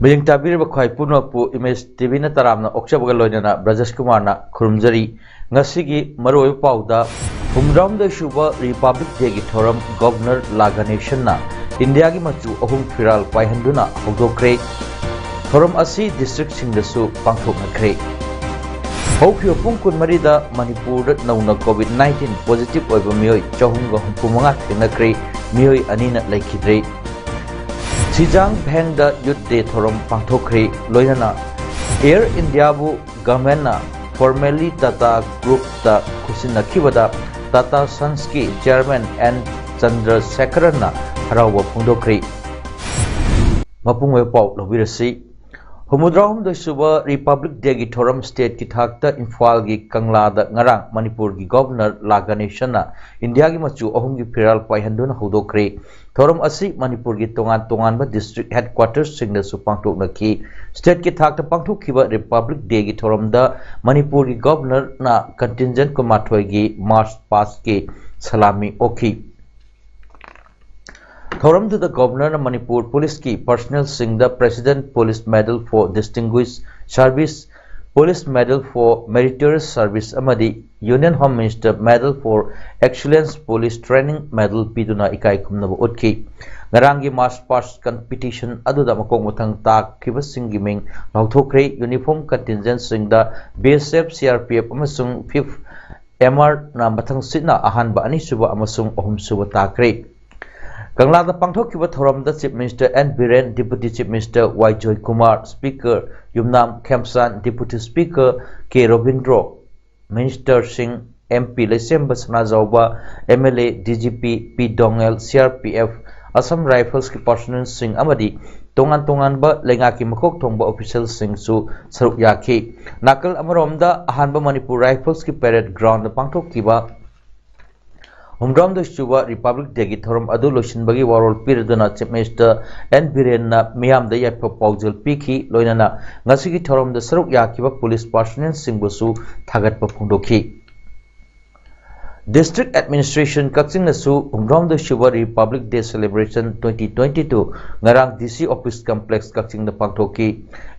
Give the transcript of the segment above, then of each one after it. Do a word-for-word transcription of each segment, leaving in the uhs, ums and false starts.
ꯃꯤꯠꯌꯦꯡ ꯇꯥꯕꯤꯔꯤꯕ ꯈ꯭ꯋꯥꯏ ꯄꯨꯝꯅꯃꯛꯄꯨ ꯏꯃꯦꯖ ꯇꯤꯚꯤꯅ ꯇꯔꯥꯝꯅ ꯑꯣꯛꯆꯕꯒ ꯂꯣꯏꯅꯅ ꯕ꯭ꯔꯖꯦꯁ ꯀꯨꯃꯥꯔꯅ ꯈꯨꯔꯨꯝꯖꯔꯤ꯫ ꯉꯁꯤꯒꯤ ꯃꯔꯨꯑꯣꯏꯕ ꯄꯥꯎꯗ, ꯍꯨꯝꯐꯨꯇꯔꯥꯍꯨꯝꯗꯣꯏ ꯁꯨꯕ ꯔꯤꯄꯕ꯭ꯂꯤꯛ ꯗꯦꯒꯤ ꯊꯧꯔꯝ ꯒꯕꯔꯅꯔ ꯂꯥ ꯒꯅꯦꯁꯟꯅ ꯏꯟꯗꯤꯌꯥꯒꯤ ꯃꯆꯨ ꯑꯍꯨꯝ ꯐꯤꯔꯥꯜ ꯄꯥꯏꯍꯟꯗꯨꯅ ꯍꯧꯗꯣꯛꯈ꯭ꯔꯦ꯫ ꯊꯧꯔꯝ ꯑꯁꯤ ꯗꯤꯁꯇ꯭ꯔꯤꯛꯁꯤꯡꯗꯁꯨ ꯄꯥꯡꯊꯣꯛꯅꯈ꯭ꯔꯦ꯫ ꯍꯧꯈꯤꯕ ꯄꯨꯡ ꯀꯨꯟꯃꯔꯤꯗ ꯃꯅꯤꯄꯨꯔꯗ ꯅꯧꯅ ꯀꯣꯚꯤꯗ ꯅꯥꯏꯟꯇꯤꯟ ꯄꯣꯖꯤꯇꯤꯚ ꯑꯣꯏꯕ ꯃꯤꯑꯣꯏ ꯆꯍꯨꯝꯒ ꯍꯨꯝꯐꯨ ꯃꯉꯥ ꯊꯦꯡꯅꯈ꯭ꯔꯦ, ꯃꯤꯑꯣꯏ ꯑꯅꯤꯅ ꯂꯩꯈꯤꯗ꯭ꯔꯦ꯫ ꯁꯤꯖꯥꯡ ꯚꯦꯡꯗ ꯌꯨꯠ ꯗꯦ ꯊꯧꯔꯝ ꯄꯥꯡꯊꯣꯛꯈ꯭ꯔꯤ, ꯂꯣꯏꯅꯅ ꯑꯦꯌꯔ ꯏꯟꯗꯤꯌꯥꯕꯨ ꯒꯚꯔꯟꯃꯦꯟꯠꯅ ꯐꯣꯔꯃꯦꯜꯂꯤ ꯇꯥꯇꯥ ꯒ꯭ꯔꯨꯞꯇ ꯈꯨꯠꯁꯤꯟꯅꯈꯤꯕꯗ ꯇꯥꯇꯥ ꯁꯟꯁꯀꯤ ꯆꯤꯌꯔꯃꯦꯟ ꯑꯦꯟ ꯆꯟꯗ꯭ꯔꯁꯦꯈꯔꯟꯅ ꯍꯔꯥꯎꯕ ꯐꯣꯡꯗꯣꯛꯈ꯭ꯔꯤ꯫ ꯃꯄꯨꯡ ꯑꯣꯏꯕ ꯄꯥꯎ ꯂꯧꯕꯤꯔꯁꯤ꯫ ꯍꯨꯝꯐꯨꯇꯔꯥꯍꯨꯝꯗꯣꯏ ꯁꯨꯕ ꯔꯤꯄꯕ꯭ꯂꯤꯛ ꯗꯦꯒꯤ ꯊꯧꯔꯝ ꯁ꯭ꯇꯦꯠꯀꯤ ꯊꯥꯛꯇ ꯏꯝꯐꯥꯜꯒꯤ ꯀꯪꯂꯥꯗ ꯉꯔꯥꯡ ꯃꯅꯤꯄꯨꯔꯒꯤ ꯒꯕꯔꯅꯔ ꯂꯥ ꯒꯅꯦꯁꯟꯅ ꯏꯟꯗꯤꯌꯥꯒꯤ ꯃꯆꯨ ꯑꯍꯨꯝꯒꯤ ꯐꯤꯔꯥꯜ ꯄꯥꯏꯍꯟꯗꯨꯅ ꯍꯧꯗꯣꯛꯈ꯭ꯔꯦ꯫ ꯊꯧꯔꯝ ꯑꯁꯤ ꯃꯅꯤꯄꯨꯔꯒꯤ ꯇꯣꯉꯥꯟ ꯇꯣꯉꯥꯟꯕ ꯗꯤꯁꯇ꯭ꯔꯤꯛ ꯍꯦꯗꯀ꯭ꯋꯥꯇꯔꯁꯁꯤꯡꯗꯁꯨ ꯄꯥꯡꯊꯣꯛꯅꯈꯤ꯫ ꯁ꯭ꯇꯦꯠꯀꯤ ꯊꯥꯛꯇ ꯄꯥꯡꯊꯣꯛꯈꯤꯕ ꯔꯤꯄꯕ꯭ꯂꯤꯛ ꯗꯦꯒꯤ ꯊꯧꯔꯝꯗ ꯃꯅꯤꯄꯨꯔꯒꯤ ꯒꯕꯔꯅꯔꯅ ꯀꯟꯇꯤꯟꯖꯦꯟꯠ ꯀꯨꯟꯃꯥꯊꯣꯏꯒꯤ ꯃꯥꯔꯆ ꯄꯥꯁꯀꯤ ꯁꯂꯥꯃꯤ ꯑꯣꯛꯈꯤ꯫ ꯊꯧꯔꯝꯗꯨꯗ ꯒꯕꯔꯅꯔꯅ ꯃꯅꯤꯄꯨꯔ ꯄꯨꯂꯤꯁꯀꯤ ꯄꯔꯁꯅꯦꯜꯁꯤꯡꯗ President Police Medal for Distinguished Service, Police Medal for Meritorious Service ꯑꯃꯗꯤ Union Home Minister Medal for Excellence Police Training Medal ꯄꯤꯗꯨꯅ ꯏꯀꯥꯏ ꯈꯨꯝꯅꯕ ꯎꯠꯈꯤ꯫ ꯉꯔꯥꯡꯒꯤ ꯃꯥꯔꯆ ꯄꯥꯁ ꯀꯝꯄꯤꯇꯤꯁꯟ ꯑꯗꯨꯗ ꯃꯀꯣꯛ ꯃꯊꯪ ꯇꯥꯈꯤꯕꯁꯤꯡꯒꯤ ꯃꯤꯡ ꯂꯥꯎꯊꯣꯛꯈ꯭ꯔꯦ꯫ ꯌꯨꯅꯤꯐꯣꯔꯝ ꯀꯟꯇꯤꯟꯖꯦꯟꯠꯁꯤꯡꯗ B S F, C R P F ꯑꯃꯁꯨꯡ ꯐꯤꯐ ꯑꯦꯝ ꯑꯥꯔꯅ ꯃꯊꯪꯁꯤꯠꯅ ꯑꯍꯥꯟꯕ, ꯑꯅꯤꯁꯨꯕ ꯑꯃꯁꯨꯡ ꯑꯍꯨꯝꯁꯨꯕ ꯇꯥꯈ꯭ꯔꯦ꯫ ꯀꯪꯂꯥꯗ ꯄꯥꯡꯊꯣꯛꯈꯤꯕ ꯊꯧꯔꯝꯗ Chief Minister N Biren, Deputy Chief Minister Y Joykumar, Speaker Yumnam Khemchand, Deputy Speaker K Robindro, ꯃꯤꯅꯤꯁꯇꯔꯁꯤꯡ, M P Leishemba Sanajaoba, M L A, D G P P Dongel, C R P F, Assam ꯔꯥꯏꯐꯜꯁꯀꯤ ꯄꯔꯁꯅꯦꯜꯁꯤꯡ ꯑꯃꯗꯤ ꯇꯣꯉꯥꯟ ꯇꯣꯉꯥꯟꯕ ꯂꯩꯉꯥꯛꯀꯤ ꯃꯀꯣꯛ ꯊꯣꯡꯕ ꯑꯣꯐꯤꯁꯤꯌꯦꯜꯁꯤꯡꯁꯨ ꯁꯔꯨꯛ ꯌꯥꯈꯤ꯫ ꯅꯥꯀꯜ ꯑꯃꯔꯣꯝꯗ, ꯑꯍꯥꯟꯕ ꯃꯅꯤꯄꯨꯔ ꯔꯥꯏꯐꯜꯁꯀꯤ ꯄꯦꯔꯦꯗ ꯒ꯭ꯔꯥꯎꯟꯗ ꯄꯥꯡꯊꯣꯛꯈꯤꯕ ꯍꯨꯝꯗ꯭ꯔꯥꯍꯨꯝꯗꯣꯏ ꯁꯨꯕ ꯔꯤꯄꯕ꯭ꯂꯤꯛ ꯗꯦꯒꯤ ꯊꯧꯔꯝ ꯑꯗꯨ ꯂꯣꯏꯁꯤꯟꯕꯒꯤ ꯋꯥꯔꯣꯜ ꯄꯤꯔꯗꯨꯅ ꯆꯤꯐ ꯃꯤꯅꯤꯁꯇꯔ ꯑꯦꯟ ꯕꯤꯔꯦꯟꯅ ꯃꯤꯌꯥꯝꯗ ꯌꯥꯏꯐ ꯄꯥꯎꯖꯦꯜ ꯄꯤꯈꯤ꯫ ꯂꯣꯏꯅꯅ ꯉꯁꯤꯒꯤ ꯊꯧꯔꯝꯗ ꯁꯔꯨꯛ ꯌꯥꯈꯤꯕ ꯄꯨꯂꯤꯁ ꯄꯥꯔꯁꯣꯅꯦꯜꯁꯤꯡꯕꯨꯁꯨ ꯊꯥꯒꯠꯄ ꯐꯣꯡꯗꯣꯛꯈꯤ꯫ ꯗꯤꯁꯇ꯭ꯔꯤꯛ ꯑꯦꯗꯃꯤꯅꯤꯁꯇ꯭ꯔꯦꯁꯟ ꯀꯛꯆꯤꯡꯅꯁꯨ ꯍꯨꯝꯗ꯭ꯔꯥꯍꯨꯝꯗꯣꯏ ꯁꯨꯕ republic day celebration twenty twenty two ꯉꯔꯥꯡ ꯗꯤ ꯁꯤ ꯑꯣꯐꯤꯁ ꯀꯝꯄ꯭ꯂꯦꯛꯁ ꯀꯛꯆꯤꯡꯗ ꯄꯥꯡꯊꯣꯛꯈꯤ꯫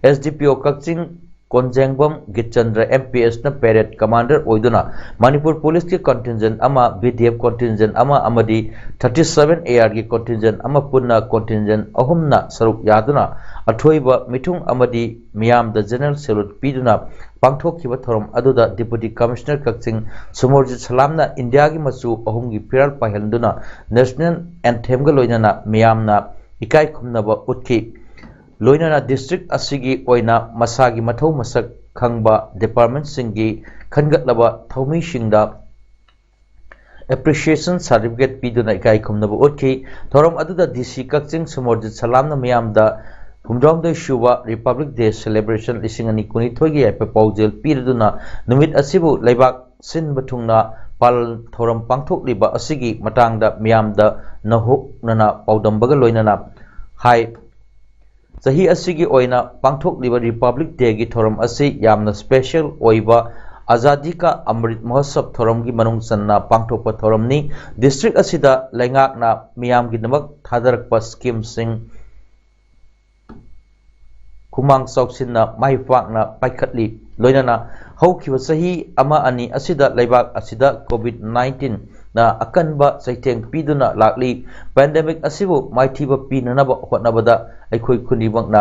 ꯑꯦꯁ ꯗꯤ ꯄꯤ ꯑꯣ ꯀꯛꯆꯤꯡ ꯀꯣꯟꯖꯦꯡꯕꯝ ꯒꯤꯠꯆꯟꯗ꯭ꯔ ꯑꯦꯝ ꯄꯤ ꯑꯦꯁꯅ ꯄꯦꯔꯦꯗ ꯀꯃꯥꯟꯗꯔ ꯑꯣꯏꯗꯨꯅ ꯃꯅꯤꯄꯨꯔ ꯄꯨꯂꯤꯁꯀꯤ ꯀꯟꯇꯤꯟꯖꯦꯟ ꯑꯃ, ꯕꯤ ꯗꯤ ꯑꯦꯐ ꯀꯟꯇꯤꯟꯖꯦꯟ ꯑꯃ ꯑꯃꯗꯤ ꯊꯥꯔꯇꯤ ꯁꯚꯦꯟ ꯑꯦ ꯑꯥꯔꯒꯤ ꯀꯟꯇꯤꯟꯖꯦꯟ ꯑꯃ, ꯄꯨꯟꯅ ꯀꯟꯇꯤꯟꯖꯦꯟ ꯑꯍꯨꯝꯅ ꯁꯔꯨꯛ ꯌꯥꯗꯨꯅ ꯑꯊꯣꯏꯕ ꯃꯤꯊꯨꯡ ꯑꯃꯗꯤ ꯃꯤꯌꯥꯝꯗ ꯖꯦꯅꯔꯦꯜ ꯁꯦꯂꯨꯠ ꯄꯤꯗꯨꯅ ꯄꯥꯡꯊꯣꯛꯈꯤꯕ ꯊꯧꯔꯝ ꯑꯗꯨꯗ ꯗꯤꯄꯨꯇꯤ ꯀꯃꯤꯁꯅꯔ ꯀꯛꯆꯤꯡ ꯁꯨꯃꯔꯖꯤꯠ ꯁꯂꯥꯝꯅ ꯏꯟꯗꯤꯌꯥꯒꯤ ꯃꯆꯨ ꯑꯍꯨꯝꯒꯤ ꯐꯤꯔꯥꯜ ꯄꯥꯏꯍꯟꯗꯨꯅ ꯅꯦꯁꯅꯦꯜ ꯑꯦꯟꯊꯦꯝꯒ ꯂꯣꯏꯅꯅ ꯃꯤꯌꯥꯝꯅ ꯏꯀꯥꯏ ꯈꯨꯝꯅꯕ ꯎꯠꯈꯤ꯫ ꯂꯣꯏꯅꯅ ꯗꯤꯁꯇ꯭ꯔꯤꯛ ꯑꯁꯤꯒꯤ ꯑꯣꯏꯅ ꯃꯁꯥꯒꯤ ꯃꯊꯧ ꯃꯁꯛ ꯈꯪꯕ ꯗꯤꯄꯥꯔꯠꯃꯦꯟꯠꯁꯤꯡꯒꯤ ꯈꯟꯒꯠꯂꯕ ꯊꯧꯃꯤꯁꯤꯡꯗ ꯑꯦꯄ꯭ꯔꯤꯁꯤꯌꯦꯁꯟ ꯁꯥꯔꯇꯤꯐꯤꯀꯦꯠ ꯄꯤꯗꯨꯅ ꯏꯀꯥꯏ ꯈꯨꯝꯅꯕ ꯎꯠꯈꯤ꯫ ꯊꯧꯔꯝ ꯑꯗꯨꯗ ꯗꯤ ꯁꯤ ꯀꯛꯆꯤꯡ ꯁꯨꯃꯔꯖꯤꯠ ꯁꯂꯥꯝꯅ ꯃꯤꯌꯥꯝꯗ ꯍꯨꯝꯗ꯭ꯔꯥꯍꯨꯝꯗꯣꯏ ꯁꯨꯕ ꯔꯤꯄꯕ꯭ꯂꯤꯛ ꯗꯦ ꯁꯦꯂꯦꯕ꯭ꯔꯦꯁꯟ ꯂꯤꯁꯤꯡ ꯑꯅꯤ ꯀꯨꯟꯅꯤꯊꯣꯏꯒꯤ ꯌꯥꯏꯐ ꯄꯥꯎꯖꯦꯜ ꯄꯤꯔꯗꯨꯅ ꯅꯨꯃꯤꯠ ꯑꯁꯤꯕꯨ ꯂꯩꯕꯥꯛ ꯁꯤꯟꯕ ꯊꯨꯡꯅ ꯄꯥꯂꯟ ꯊꯧꯔꯝ ꯄꯥꯡꯊꯣꯛꯂꯤꯕ ꯑꯁꯤꯒꯤ ꯃꯇꯥꯡꯗ ꯃꯤꯌꯥꯝꯗ ꯅꯍꯣꯛꯅꯅ ꯄꯥꯎꯗꯝꯕꯒ ꯂꯣꯏꯅꯅ ꯍꯥꯏ꯫ ꯆꯍꯤ ꯑꯁꯤꯒꯤ ꯑꯣꯏꯅ ꯄꯥꯡꯊꯣꯛꯂꯤꯕ ꯔꯤꯄꯕ꯭ꯂꯤꯛ ꯗꯦꯒꯤ ꯊꯧꯔꯝ ꯑꯁꯤ ꯌꯥꯝꯅ ꯁ꯭ꯄꯦꯁꯦꯜ ꯑꯣꯏꯕ ꯑꯖꯥꯗꯤ ꯀꯥ ꯑꯃ꯭ꯔꯤꯠ ꯃꯍꯣꯠꯁꯕ ꯊꯧꯔꯝꯒꯤ ꯃꯅꯨꯡ ꯆꯟꯅ ꯄꯥꯡꯊꯣꯛꯄ ꯊꯧꯔꯝꯅꯤ꯫ ꯗꯤꯁꯇ꯭ꯔꯤꯛ ꯑꯁꯤꯗ ꯂꯩꯉꯥꯛꯅ ꯃꯤꯌꯥꯝꯒꯤꯗꯃꯛ ꯊꯥꯗꯔꯛꯄ ꯁ꯭ꯀꯤꯝꯁꯤꯡ ꯈꯨꯃꯥꯡ ꯆꯥꯎꯁꯤꯟꯅ ꯃꯥꯏ ꯄꯥꯛꯅ ꯄꯥꯏꯈꯠꯂꯤ꯫ ꯂꯣꯏꯅꯅ ꯍꯧꯈꯤꯕ ꯆꯍꯤ ꯑꯃ ꯑꯅꯤ ꯑꯁꯤꯗ ꯂꯩꯕꯥꯛ ꯑꯁꯤꯗ ꯀꯣꯚꯤꯗ ꯅꯥꯏꯟꯇꯤꯟꯅ ꯑꯀꯟꯕ ꯆꯩꯊꯦꯡ ꯄꯤꯗꯨꯅ ꯂꯥꯛꯂꯤ꯫ ꯄꯦꯟꯗꯦꯃꯤꯛ ꯑꯁꯤꯕꯨ ꯃꯥꯏꯊꯤꯕ ꯄꯤꯅꯅꯕ ꯍꯣꯠꯅꯕꯗ ꯑꯩꯈꯣꯏ ꯈꯨꯗꯤꯡꯃꯛꯅ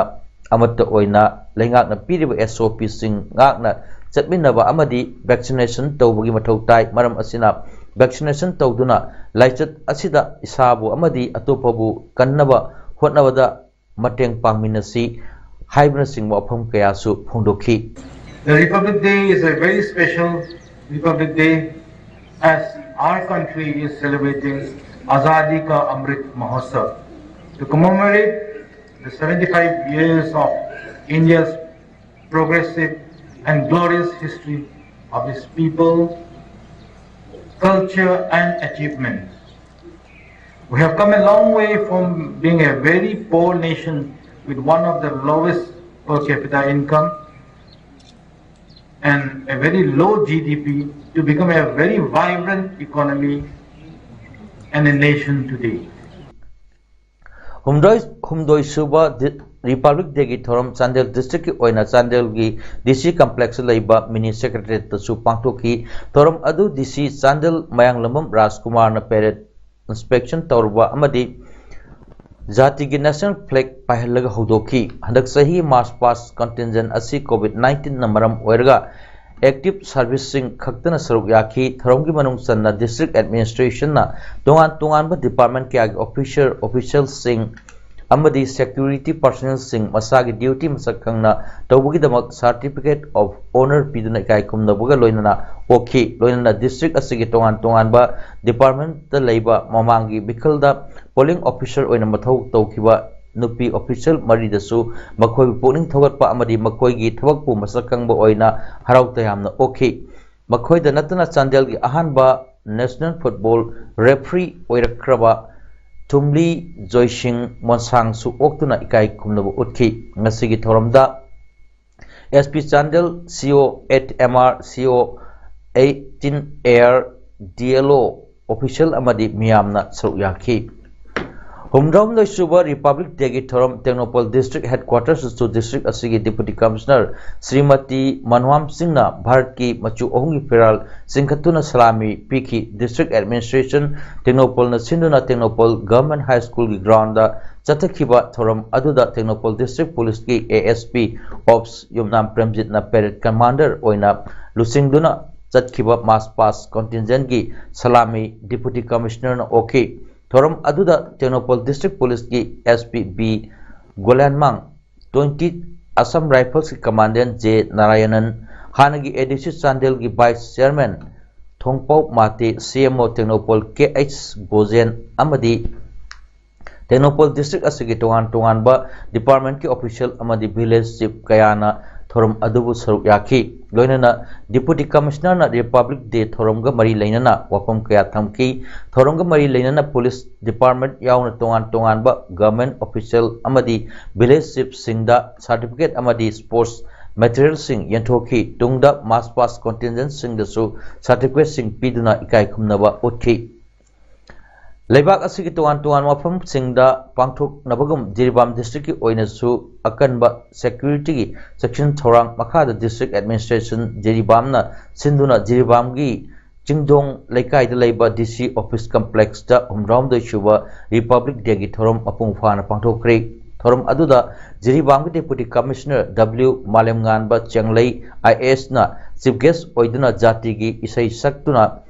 ꯑꯃꯠꯇ ꯑꯣꯏꯅ ꯂꯩꯉꯥꯛꯅ ꯄꯤꯔꯤꯕ ꯑꯦꯁ ꯑꯣ ꯄꯤꯁꯤꯡ ꯉꯥꯛꯅ ꯆꯠꯃꯤꯟꯅꯕ ꯑꯃꯗꯤ ꯚꯦꯛꯁꯤꯅꯦꯁꯟ ꯇꯧꯕꯒꯤ ꯃꯊꯧ ꯇꯥꯏ꯫ ꯃꯔꯝ ꯑꯁꯤꯅ, ꯚꯦꯛꯁꯤꯅꯦꯁꯟ ꯇꯧꯗꯨꯅ ꯂꯥꯏꯆꯠ ꯑꯁꯤꯗ ꯏꯁꯥꯕꯨ ꯑꯃꯗꯤ ꯑꯇꯣꯞꯄꯕꯨ ꯀꯟꯅꯕ ꯍꯣꯠꯅꯕꯗ ꯃꯇꯦꯡ ꯄꯥꯡꯃꯤꯟꯅꯁꯤ ꯍꯥꯏꯕꯅꯆꯤꯡꯕ ꯋꯥꯐꯝ ꯀꯌꯥꯁꯨ ꯐꯣꯡꯗꯣꯛꯈꯤ꯫ The Republic Day is a very special Republic Day as our country is celebrating Azadi Ka Amrit Mahotsav. To commemorate the seventy-five years of India's progressive and glorious history of its people, culture, and achievements. We have come a long way from being a very poor nation with one of the lowest per capita income and a very low G D P to become a very vibrant economy and a nation today. ꯍꯨꯝꯗꯣꯏ ꯍꯨꯝꯗꯣꯏ ꯁꯨꯕ ꯗꯤ- republic ꯗꯦꯒꯤ ꯊꯧꯔꯝ ꯆꯥꯟꯗꯦꯜ ꯗꯤꯁꯇ꯭ꯔꯤꯛꯀꯤ ꯑꯣꯏꯅ ꯆꯥꯟꯗꯦꯜꯒꯤ ꯗꯤ ꯁꯤ ꯀꯝꯄ꯭ꯂꯦꯛꯁꯇ ꯂꯩꯕ ꯃꯤꯅꯤ ꯁꯦꯀ꯭ꯔꯦꯇꯔꯤꯌꯦꯠꯇꯁꯨ ꯄꯥꯡꯊꯣꯛꯈꯤ꯫ ꯊꯧꯔꯝ ꯑꯗꯨ ꯗꯤ ꯁꯤ ꯆꯥꯟꯗꯦꯜ ꯃꯌꯥꯡꯂꯝꯕꯝ ꯔꯥꯖꯀꯨꯃꯥꯔꯅ ꯄꯦꯔꯦꯗ ꯏꯟꯁꯄꯦꯛꯁꯟ ꯇꯧꯔꯨꯕ ꯑꯃꯗꯤ ꯖꯥꯇꯤꯒꯤ ꯅꯦꯁꯅꯦꯜ ꯐ꯭ꯂꯦꯒ ꯄꯥꯏꯍꯜꯂꯒ ꯍꯧꯗꯣꯛꯈꯤ꯫ ꯍꯟꯗꯛ ꯆꯍꯤ ꯃꯥꯔꯆ ꯄꯥꯁ ꯀꯟꯇꯤꯟꯖꯦꯟ ꯑꯁꯤ ꯀꯣꯚꯤꯗ ꯅꯥꯏꯟꯇꯤꯟꯅ ꯃꯔꯝ ꯑꯣꯏꯔꯒ ꯑꯦꯛꯇꯤꯚ ꯁꯥꯔꯚꯤꯁꯁꯤꯡ ꯈꯛꯇꯅ ꯁꯔꯨꯛ ꯌꯥꯈꯤ꯫ ꯊꯧꯔꯝꯒꯤ ꯃꯅꯨꯡ ꯆꯟꯅ ꯗꯤꯁꯇ꯭ꯔꯤꯛ ꯑꯦꯗꯃꯤꯅꯤꯁꯇ꯭ꯔꯦꯁꯟꯅ ꯇꯣꯉꯥꯟ ꯇꯣꯉꯥꯟꯕ ꯗꯤꯄꯥꯔꯠꯃꯦꯟ ꯀꯌꯥꯒꯤ ꯑꯣꯐꯤꯁꯔ, ꯑꯣꯐꯤꯁꯤꯌꯦꯜꯁꯤꯡ ꯑꯃꯗꯤ ꯁꯦꯀ꯭ꯌꯨꯔꯤꯇꯤ ꯄꯥꯔꯁꯣꯅꯦꯜꯁꯤꯡ ꯃꯁꯥꯒꯤ ꯗ꯭ꯌꯨꯇꯤ ꯃꯁꯛ ꯈꯪꯅ ꯇꯧꯕꯒꯤꯗꯃꯛ ꯁꯥꯔꯇꯤꯐꯤꯀꯦꯠ ꯑꯣꯐ ꯑꯣꯅꯔ ꯄꯤꯗꯨꯅ ꯏꯀꯥꯏ ꯈꯨꯝꯅꯕꯒ ꯂꯣꯏꯅꯅ ꯑꯣꯛꯈꯤ꯫ ꯂꯣꯏꯅꯅ ꯗꯤꯁꯇ꯭ꯔꯤꯛ ꯑꯁꯤꯒꯤ ꯇꯣꯉꯥꯟ ꯇꯣꯉꯥꯟꯕ ꯗꯤꯄꯥꯔꯠꯃꯦꯟꯇ ꯂꯩꯕ ꯃꯃꯥꯡꯒꯤ ꯃꯤꯈꯜꯗ ꯄꯣꯂꯤꯡ ꯑꯣꯐꯤꯁꯔ ꯑꯣꯏꯅ ꯃꯊꯧ ꯇꯧꯈꯤꯕ ꯅꯨꯄꯤ ꯑꯣꯐꯤꯁꯤꯌꯦꯜ ꯃꯔꯤꯗꯁꯨ ꯃꯈꯣꯏꯕꯨ ꯄꯨꯛꯅꯤꯡ ꯊꯧꯒꯠꯄ ꯑꯃꯗꯤ ꯃꯈꯣꯏꯒꯤ ꯊꯕꯛꯄꯨ ꯃꯁꯛ ꯈꯪꯕ ꯑꯣꯏꯅ ꯍꯔꯥꯎ ꯇꯌꯥꯝꯅ ꯑꯣꯛꯈꯤ꯫ ꯃꯈꯣꯏꯗ ꯅꯠꯇꯅ ꯆꯥꯟꯗꯦꯜꯒꯤ ꯑꯍꯥꯟꯕ ꯅꯦꯁꯅꯦꯜ ꯐꯨꯠꯕꯣꯜ ꯔꯦꯐ꯭ꯔꯤ ꯑꯣꯏꯔꯛꯈ꯭ꯔꯕ ꯊꯨꯝꯂꯤ ꯖꯣꯏꯁꯤꯡ ꯃꯣꯟꯁꯥꯡꯁꯨ ꯑꯣꯛꯇꯨꯅ ꯏꯀꯥꯏ ꯈꯨꯝꯅꯕ ꯎꯠꯈꯤ꯫ ꯉꯁꯤꯒꯤ ꯊꯧꯔꯝꯗ ꯑꯦꯁ ꯄꯤ ꯆꯥꯟꯗꯦꯜ, ꯁꯤ ꯑꯣ ꯑꯦꯠ ꯑꯦꯝ ꯑꯥꯔ, ꯁꯤ ꯑꯣ eighteen A R, D L ꯑꯣ ꯑꯣꯐꯤꯁꯤꯌꯦꯜ ꯑꯃꯗꯤ ꯃꯤꯌꯥꯝꯅ ꯁꯔꯨꯛ ꯌꯥꯈꯤ꯫ ꯍꯨꯝꯗ꯭ꯔꯥꯍꯨꯝꯗꯣꯏ ꯁꯨꯕ ꯔꯤꯄꯕ꯭ꯂꯤꯛ ꯗꯦꯒꯤ ꯊꯧꯔꯝ ꯇꯦꯡꯅꯧꯄꯜ ꯗꯤꯁꯇ꯭ꯔꯤꯛ ꯍꯦꯗꯀ꯭ꯋꯥꯇꯔꯁꯇꯁꯨ ꯗꯤꯁꯇ꯭ꯔꯤꯛ ꯑꯁꯤꯒꯤ ꯗꯤꯄꯨꯇꯤ ꯀꯃꯤꯁꯅꯔ ꯁ꯭ꯔꯤꯃꯇꯤ ꯃꯟꯋꯥꯝ ꯁꯤꯡꯅ ꯚꯥꯔꯠꯀꯤ ꯃꯆꯨ ꯑꯍꯨꯝꯒꯤ ꯐꯤꯔꯥꯜ ꯆꯤꯡꯈꯠꯇꯨꯅ ꯁꯂꯥꯃꯤ ꯄꯤꯈꯤ꯫ ꯗꯤꯁꯇ꯭ꯔꯤꯛ ꯑꯦꯗꯃꯤꯅꯤꯁꯇ꯭ꯔꯦꯁꯟ ꯇꯦꯡꯅꯧꯄꯜꯅ ꯁꯤꯟꯗꯨꯅ ꯇꯦꯡꯅꯧꯄꯜ ꯒꯚꯔꯟꯃꯦꯟꯠ ꯍꯥꯏ ꯁ꯭ꯀꯨꯜꯒꯤ ꯒ꯭ꯔꯥꯎꯟꯗ ꯆꯠꯊꯈꯤꯕ ꯊꯧꯔꯝ ꯑꯗꯨꯗ ꯇꯦꯡꯅꯧꯄꯜ ꯗꯤꯁꯇ꯭ꯔꯤꯛ ꯄꯨꯂꯤꯁꯀꯤ A S P ꯑꯣꯞꯁ Yumnam ꯄ꯭ꯔꯦꯝꯖꯤꯠꯅ parade commander ꯑꯣꯏꯅ ꯂꯨꯆꯤꯡꯗꯨꯅ ꯆꯠꯈꯤꯕ ꯃꯥꯔꯆ ꯄꯥꯁ ꯀꯟꯇꯤꯟꯖꯦꯟꯒꯤ ꯁꯂꯥꯃꯤ ꯗꯤꯄꯨꯇꯤ ꯀꯃꯤꯁꯅꯔꯅ ꯑꯣꯛꯈꯤ꯫ ꯊꯧꯔꯝ ꯑꯗꯨꯗ ꯇꯦꯡꯅꯧꯄꯜ ꯗꯤꯁꯇ꯭ꯔꯤꯛ ꯄꯨꯂꯤꯁꯀꯤ S P B Golenmang, twenty Assam ꯔꯥꯏꯐꯜꯁꯀꯤ ꯀꯃꯥꯟꯗꯦꯟ ꯖꯦ ꯅꯥꯔꯥꯌꯅꯟ, ꯍꯥꯟꯅꯒꯤ ꯑꯦ ꯗꯤ ꯁꯤ ꯆꯥꯟꯗꯦꯜꯒꯤ ꯚꯥꯏꯁ ꯆꯤꯌꯥꯔꯃꯦꯟ ꯊꯣꯡꯄꯥꯎ ꯃꯥꯇꯦ, ꯁꯤ ꯑꯦꯝ ꯑꯣ ꯇꯦꯡꯅꯧꯄꯜ ꯀꯦ ꯑꯩꯆ ꯒꯣꯖꯦꯟ ꯑꯃꯗꯤ ꯇꯦꯡꯅꯧꯄꯜ district ꯑꯁꯤꯒꯤ ꯇꯣꯉꯥꯟ ꯇꯣꯉꯥꯟꯕ departmentꯀꯤ official ꯑꯃꯗꯤ village chief ꯀꯌꯥꯅ ꯊꯧꯔꯝ ꯑꯗꯨꯕꯨ ꯁꯔꯨꯛ ꯌꯥꯈꯤ꯫ ꯂꯣꯏꯅꯅ Deputy Commissionerꯅ Republic Day ꯊꯧꯔꯝꯒ ꯃꯔꯤ ꯂꯩꯅꯅ ꯋꯥꯐꯝ ꯀꯌꯥ ꯊꯝꯈꯤ꯫ ꯊꯧꯔꯝꯒ ꯃꯔꯤ ꯂꯩꯅꯅ police department ꯌꯥꯎꯅ ꯇꯣꯉꯥꯟ ꯇꯣꯉꯥꯟꯕ government official ꯑꯃꯗꯤ village chiefꯁꯤꯡꯗ certificate ꯑꯃꯗꯤ sports materialꯁꯤꯡ ꯌꯦꯟꯊꯣꯛꯈꯤ꯫ ꯇꯨꯡꯗ march past contingentꯁꯤꯡꯗꯁꯨ certificateꯁꯤꯡ ꯄꯤꯗꯨꯅ ꯏꯀꯥꯏ ꯈꯨꯝꯅꯕ ꯎꯠꯈꯤ꯫ ꯂꯩꯕꯥꯛ ꯑꯁꯤꯒꯤ ꯇꯣꯉꯥꯟ ꯇꯣꯉꯥꯟꯕ ꯃꯐꯝꯁꯤꯡꯗ ꯄꯥꯡꯊꯣꯛꯅꯕꯒꯨꯝ ꯖꯤꯔꯤꯕꯥꯝ districtꯀꯤ ꯑꯣꯏꯅꯁꯨ ꯑꯀꯟꯕ securityꯒꯤ ꯆꯦꯛꯁꯤꯟ ꯊꯧꯔꯥꯡ ꯃꯈꯥꯗ district administration ꯖꯤꯔꯤꯕꯥꯝꯅ ꯁꯤꯟꯗꯨꯅ ꯖꯤꯔꯤꯕꯥꯝꯒꯤ ꯆꯤꯡꯗꯣꯡ ꯂꯩꯀꯥꯏꯗ ꯂꯩꯕ DC office complexꯇ ꯍꯨꯝꯐꯨꯇꯔꯥꯍꯨꯝꯗꯣꯏ ꯁꯨꯕ Republic Dayꯒꯤ ꯊꯧꯔꯝ ꯃꯄꯨꯡ ꯐꯥꯅ ꯄꯥꯡꯊꯣꯛꯈ꯭ꯔꯦ꯫ ꯊꯧꯔꯝ ꯑꯗꯨꯗ ꯖꯤꯔꯤꯕꯥꯝꯒꯤ Deputy Commissioner W ꯃꯥꯂꯦꯝꯉꯥꯟꯕ ꯆꯦꯡꯂꯩ IASꯅ chief guest ꯑꯣꯏꯗꯨꯅ ꯖꯥꯇꯤꯒꯤ ꯏꯁꯩ ꯁꯛꯇꯨꯅ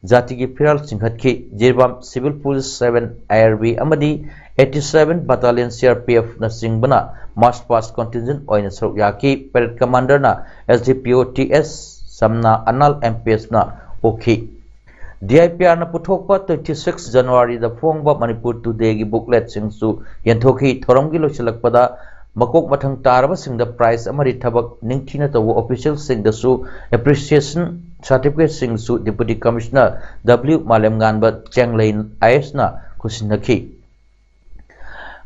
ꯖꯥꯇꯤꯒꯤ ꯐꯤꯔꯥꯜ ꯆꯤꯡꯈꯠꯈꯤ꯫ Jiribam Civil Police seven IRB ꯑꯃꯗꯤ eighty seven Battalion CRPFꯅꯆꯤꯡꯕꯅ march past contingent ꯑꯣꯏꯅ ꯁꯔꯨꯛ ꯌꯥꯈꯤ꯫ Parade commanderꯅ SDPO TS ꯁꯝꯅ ꯑꯅꯥꯜ MPSꯅ ꯎꯈꯤ꯫ DIPRꯅ ꯄꯨꯊꯣꯛꯄ twenty six Januaryꯗ ꯐꯣꯡꯕ Manipur Todayꯒꯤ bookletꯁꯤꯡꯁꯨ ꯌꯦꯟꯊꯣꯛꯈꯤ꯫ ꯊꯧꯔꯝꯒꯤ ꯂꯣꯏꯁꯤꯜꯂꯛꯄꯗ ꯃꯀꯣꯛ ꯃꯊꯪ ꯇꯥꯔꯕꯁꯤꯡꯗ prize ꯑꯃꯗꯤ ꯊꯕꯛ ꯅꯤꯡꯊꯤꯅ ꯇꯧꯕ officialꯁꯤꯡꯗꯁꯨ appreciation certificateꯁꯤꯡꯁꯨ Deputy Commissioner W ꯃꯥꯂꯦꯝꯉꯥꯟꯕ ꯆꯦꯡꯂꯩ IASꯅ ꯈꯨꯠꯁꯤꯟꯅꯈꯤ꯫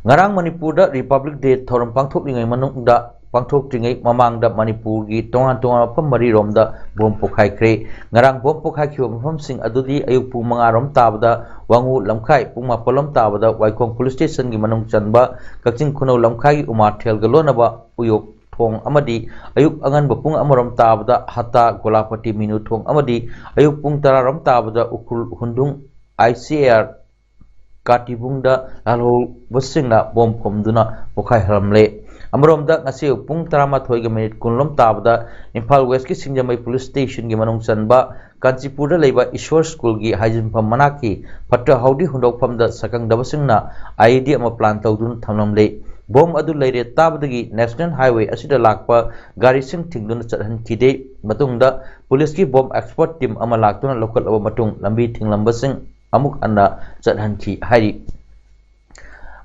ꯉꯔꯥꯡ ꯃꯅꯤꯄꯨꯔꯗ Republic Day ꯊꯧꯔꯝ ꯄꯥꯡꯊꯣꯛꯂꯤꯉꯩ ꯃꯅꯨꯡꯗ, ꯄꯥꯡꯊꯣꯛꯇ꯭ꯔꯤꯉꯩ ꯃꯃꯥꯡꯗ ꯃꯅꯤꯄꯨꯔꯒꯤ ꯇꯣꯉꯥꯟ ꯇꯣꯉꯥꯟꯕ ꯃꯐꯝ ꯃꯔꯤꯔꯣꯝꯗ bomb ꯄꯣꯈꯥꯏꯈ꯭ꯔꯦ꯫ ꯉꯔꯥꯡ bomb ꯄꯣꯈꯥꯏꯈꯤꯕ ꯃꯐꯝꯁꯤꯡ ꯑꯗꯨꯗꯤ ꯑꯌꯨꯛ ꯄꯨꯡ ꯃꯉꯥ ꯔꯣꯝ ꯇꯥꯕꯗ ꯋꯥꯉꯨ ꯂꯝꯈꯥꯏ, ꯄꯨꯡ ꯃꯥꯄꯜ ꯔꯣꯝ ꯇꯥꯕꯗ ꯋꯥꯏꯈꯣꯡ police stationꯒꯤ ꯃꯅꯨꯡ ꯆꯟꯕ ꯀꯛꯆꯤꯡ ꯈꯨꯅꯧ ꯂꯝꯈꯥꯏꯒꯤ ꯎꯃꯥꯊꯦꯜꯒ ꯂꯣꯟꯅꯕ ꯎꯌꯣꯛ ꯊꯣꯡ ꯑꯃꯗꯤ ꯑꯌꯨꯛ ꯑꯉꯟꯕ ꯄꯨꯡ ꯑꯃ ꯔꯣꯝ ꯇꯥꯕꯗ ꯍꯠꯇꯥ ꯒꯣꯂꯥꯄꯇꯤ ꯃꯤꯅꯨ ꯊꯣꯡ ꯑꯃꯗꯤ ꯑꯌꯨꯛ ꯄꯨꯡ ꯇꯔꯥ ꯔꯣꯝ ꯇꯥꯕꯗ ꯎꯈ꯭ꯔꯨꯜ ꯍꯨꯟꯗꯨꯡ ICAR ꯀꯥꯇꯤꯕꯨꯡꯗ ꯂꯥꯜꯍꯧꯕꯁꯤꯡꯅ bomb ꯐꯨꯝꯗꯨꯅ ꯄꯣꯈꯥꯏꯍꯜꯂꯝꯂꯦ꯫ ꯑꯃꯔꯣꯝꯗ ꯉꯁꯤ ꯑꯌꯨꯛ ꯄꯨꯡ ꯇꯔꯥꯃꯥꯊꯣꯏꯒ minute ꯀꯨꯟ ꯂꯣꯝ ꯇꯥꯕꯗ ꯏꯝꯐꯥꯜ Westꯀꯤ ꯁꯤꯡꯖꯃꯩ police stationꯒꯤ ꯃꯅꯨꯡ ꯆꯟꯕ ꯀꯥꯟꯆꯤꯄꯨꯔꯗ ꯂꯩꯕ ꯏꯁꯣꯔ schoolꯒꯤ ꯍꯥꯏꯖꯤꯟꯐꯝ ꯃꯅꯥꯛꯀꯤ ꯐꯠꯇ ꯍꯥꯎꯗꯤ ꯍꯨꯟꯗꯣꯛꯐꯝꯗ ꯁꯛꯈꯪꯗꯕꯁꯤꯡꯅ IED ꯑꯃ plant ꯇꯧꯗꯨꯅ ꯊꯝꯂꯝꯂꯦ꯫ Bomb ꯑꯗꯨ ꯂꯩꯔꯦ ꯇꯥꯕꯗꯒꯤ national highway ꯑꯁꯤꯗ ꯂꯥꯛꯄ ꯒꯥꯔꯤꯁꯤꯡ ꯊꯤꯡꯗꯨꯅ ꯆꯠꯍꯟꯈꯤꯗꯦ꯫ ꯃꯇꯨꯡꯗ policeꯀꯤ bomb expert team ꯑꯃ ꯂꯥꯛꯇꯨꯅ ꯂꯧꯈꯠꯂꯕ ꯃꯇꯨꯡ ꯂꯝꯕꯤ ꯊꯤꯡꯂꯝꯕꯁꯤꯡ ꯑꯃꯨꯛ ꯍꯟꯅ ꯆꯠꯍꯟꯈꯤ ꯍꯥꯏꯔꯤ꯫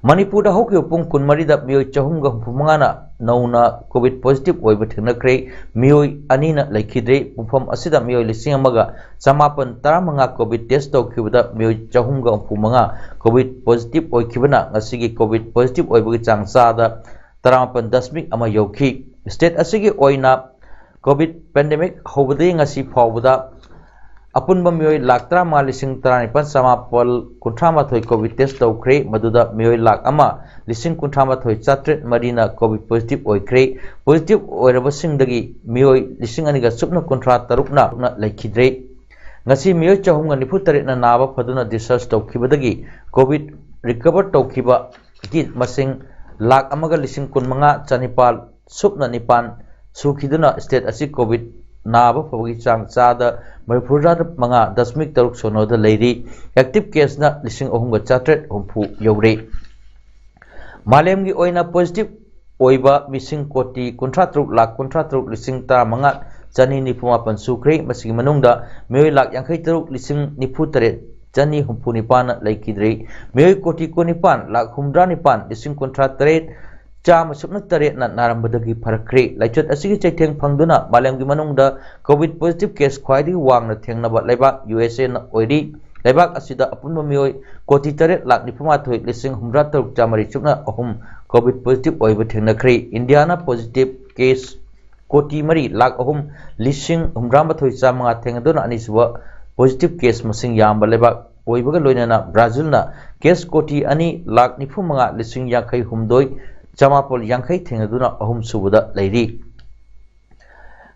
ꯃꯅꯤꯄꯨꯔꯗ ꯍꯧꯈꯤꯕ ꯄꯨꯡ ꯀꯨꯟꯃꯔꯤꯗ ꯃꯤꯑꯣꯏ ꯆꯍꯨꯝꯒ ꯍꯨꯝꯐꯨ ꯃꯉꯥꯅ ꯅꯧꯅ COVID positive ꯑꯣꯏꯕ ꯊꯦꯡꯅꯈ꯭ꯔꯦ꯫ ꯃꯤꯑꯣꯏ ꯑꯅꯤꯅ ꯂꯩꯈꯤꯗ꯭ꯔꯦ꯫ ꯃꯐꯝ ꯑꯁꯤꯗ ꯃꯤꯑꯣꯏ ꯂꯤꯁꯤꯡ ꯑꯃꯒ ꯆꯃꯥꯄꯟ ꯇꯔꯥꯃꯉꯥ COVID test ꯇꯧꯈꯤꯕꯗ ꯃꯤꯑꯣꯏ ꯆꯍꯨꯝꯒ ꯍꯨꯝꯐꯨ ꯃꯉꯥ COVID positive ꯑꯣꯏꯈꯤꯕꯅ ꯉꯁꯤꯒꯤ COVID positive ꯑꯣꯏꯕꯒꯤ ꯆꯥꯡ ꯆꯥꯗ ꯇꯔꯥꯃꯥꯄꯟ ꯗꯁꯃꯤꯛ ꯑꯃ ꯌꯧꯈꯤ꯫ State ꯑꯁꯤꯒꯤ ꯑꯣꯏꯅ COVID pandemic ꯍꯧꯕꯗꯒꯤ ꯉꯁꯤ ꯐꯥꯎꯕꯗ ꯑꯄꯨꯟꯕ ꯃꯤꯑꯣꯏ ꯂꯥꯈ ꯇꯔꯥꯃꯉꯥ ꯂꯤꯁꯤꯡ ꯇꯔꯥꯅꯤꯄꯥꯜ ꯆꯃꯥꯄꯜ ꯀꯨꯟꯊ꯭ꯔꯥ ꯃꯥꯊꯣꯏ COVID test ꯇꯧꯈ꯭ꯔꯦ꯫ ꯃꯗꯨꯗ ꯃꯤꯑꯣꯏ ꯂꯥꯈ ꯑꯃ ꯂꯤꯁꯤꯡ ꯀꯨꯟꯊ꯭ꯔꯥ ꯃꯥꯊꯣꯏ ꯆꯥꯇ꯭ꯔꯦꯠ ꯃꯔꯤꯅ COVID positive ꯑꯣꯏꯈ꯭ꯔꯦ꯫ Positive ꯑꯣꯏꯔꯕꯁꯤꯡꯗꯒꯤ ꯃꯤꯑꯣꯏ ꯂꯤꯁꯤꯡ ꯑꯅꯤꯒ ꯁꯨꯞꯅ ꯀꯨꯟꯊ꯭ꯔꯥ ꯇꯔꯨꯛꯅ ꯂꯩꯈꯤꯗ꯭ꯔꯦ꯫ ꯉꯁꯤ ꯃꯤꯑꯣꯏ ꯆꯍꯨꯝꯒ ꯅꯤꯐꯨ ꯇꯔꯦꯠꯅ ꯅꯥꯕ ꯐꯗꯨꯅ discharge ꯇꯧꯈꯤꯕꯗꯒꯤ COVID recover ꯇꯧꯈꯤꯕꯒꯤ ꯃꯁꯤꯡ ꯂꯥꯈ ꯑꯃꯒ ꯂꯤꯁꯤꯡ ꯀꯨꯟꯃꯉꯥ ꯆꯅꯤꯄꯥꯜ ꯁꯨꯞꯅ ꯅꯤꯄꯥꯟ ꯁꯨꯈꯤꯗꯨꯅ state ꯑꯁꯤ COVID ꯅꯥꯕ ꯐꯕꯒꯤ ꯆꯥꯡ ꯆꯥꯗ ꯃꯔꯤꯐꯨꯇꯔꯥ ꯃꯉꯥ ꯗꯁꯃꯤꯛ ꯇꯔꯨꯛ ꯁꯤꯅꯣꯗ ꯂꯩꯔꯤ꯫ Active caseꯅ ꯂꯤꯁꯤꯡ ꯑꯍꯨꯝꯒ ꯆꯥꯇ꯭ꯔꯦꯠ ꯍꯨꯝꯐꯨ ꯌꯧꯔꯦ꯫ ꯃꯥꯂꯦꯝꯒꯤ ꯑꯣꯏꯅ positive ꯑꯣꯏꯕ ꯃꯤꯁꯤꯡ ꯀꯣꯇꯤ ꯀꯨꯟꯊ꯭ꯔꯥ ꯇꯔꯨꯛ ꯂꯥꯈ ꯀꯨꯟꯊ꯭ꯔꯥ ꯇꯔꯨꯛ ꯂꯤꯁꯤꯡ ꯇꯔꯥꯃꯉꯥ ꯆꯅꯤ ꯅꯤꯐꯨ ꯃꯥꯄꯟ ꯁꯨꯈ꯭ꯔꯦ꯫ ꯃꯁꯤꯒꯤ ꯃꯅꯨꯡꯗ ꯃꯤꯑꯣꯏ ꯂꯥꯈ ꯌꯥꯡꯈꯩ ꯇꯔꯨꯛ ꯂꯤꯁꯤꯡ ꯅꯤꯐꯨ ꯇꯔꯦꯠ ꯆꯅꯤ ꯍꯨꯝꯐꯨ ꯅꯤꯄꯥꯟꯅ ꯂꯩꯈꯤꯗ꯭ꯔꯦ꯫ ꯃꯤꯑꯣꯏ ꯀꯣꯇꯤ ꯀꯨꯟꯅꯤꯄꯥꯟ ꯂꯥꯈ ꯍꯨꯝꯗ꯭ꯔꯥ ꯅꯤꯄꯥꯟ ꯂꯤꯁꯤꯡ ꯀꯨꯟꯊ꯭ꯔꯥ ꯇꯔꯦꯠ ꯆꯥꯝꯃ ꯁꯨꯞꯅ ꯇꯔꯦꯠꯅ ꯅꯥꯔꯝꯕꯗꯒꯤ ꯐꯔꯛꯈ꯭ꯔꯦ꯫ ꯂꯥꯏꯆꯠ ꯑꯁꯤꯒꯤ ꯆꯩꯊꯦꯡ ꯐꯪꯗꯨꯅ ꯃꯥꯂꯦꯝꯒꯤ ꯃꯅꯨꯡꯗ COVID positive case ꯈ꯭ꯋꯥꯏꯗꯒꯤ ꯋꯥꯡꯅ ꯊꯦꯡꯅꯕ ꯂꯩꯕꯥꯛ USAꯅ ꯑꯣꯏꯔꯤ꯫ ꯂꯩꯕꯥꯛ ꯑꯁꯤꯗ ꯑꯄꯨꯟꯕ ꯃꯤꯑꯣꯏ ꯀꯣꯇꯤ ꯇꯔꯦꯠ ꯂꯥꯈ ꯅꯤꯐꯨ ꯃꯥꯊꯣꯏ ꯂꯤꯁꯤꯡ ꯍꯨꯝꯐꯨꯇꯔꯥ ꯇꯔꯨꯛ ꯆꯥꯃꯔꯤ ꯁꯨꯞꯅ ꯑꯍꯨꯝ COVID positive ꯑꯣꯏꯕ ꯊꯦꯡꯅꯈ꯭ꯔꯦ꯫ ꯏꯟꯗꯤꯌꯥꯅ positive case ꯀꯣꯇꯤ ꯃꯔꯤ ꯂꯥꯈ ꯑꯍꯨꯝ ꯂꯤꯁꯤꯡ ꯍꯨꯝꯐꯨꯇꯔꯥ ꯃꯥꯊꯣꯏ ꯆꯥꯃꯉꯥ ꯊꯦꯡꯅꯗꯨꯅ ꯑꯅꯤꯁꯨꯕ positive case ꯃꯁꯤꯡ ꯌꯥꯝꯕ ꯂꯩꯕꯥꯛ ꯑꯣꯏꯕꯒ ꯂꯣꯏꯅꯅ ꯕ꯭ꯔꯥꯖꯤꯜꯅ case ꯀꯣꯇꯤ ꯑꯅꯤ ꯂꯥꯈ ꯅꯤꯐꯨ ꯃꯉꯥ ꯂꯤꯁꯤꯡ ꯌꯥꯡꯈꯩ ꯍꯨꯝꯗꯣꯏ ꯆꯃꯥꯄꯜ ꯌꯥꯡꯈꯩ ꯊꯦꯡꯅꯗꯨꯅ ꯑꯍꯨꯝꯁꯨꯕꯗ ꯂꯩꯔꯤ꯫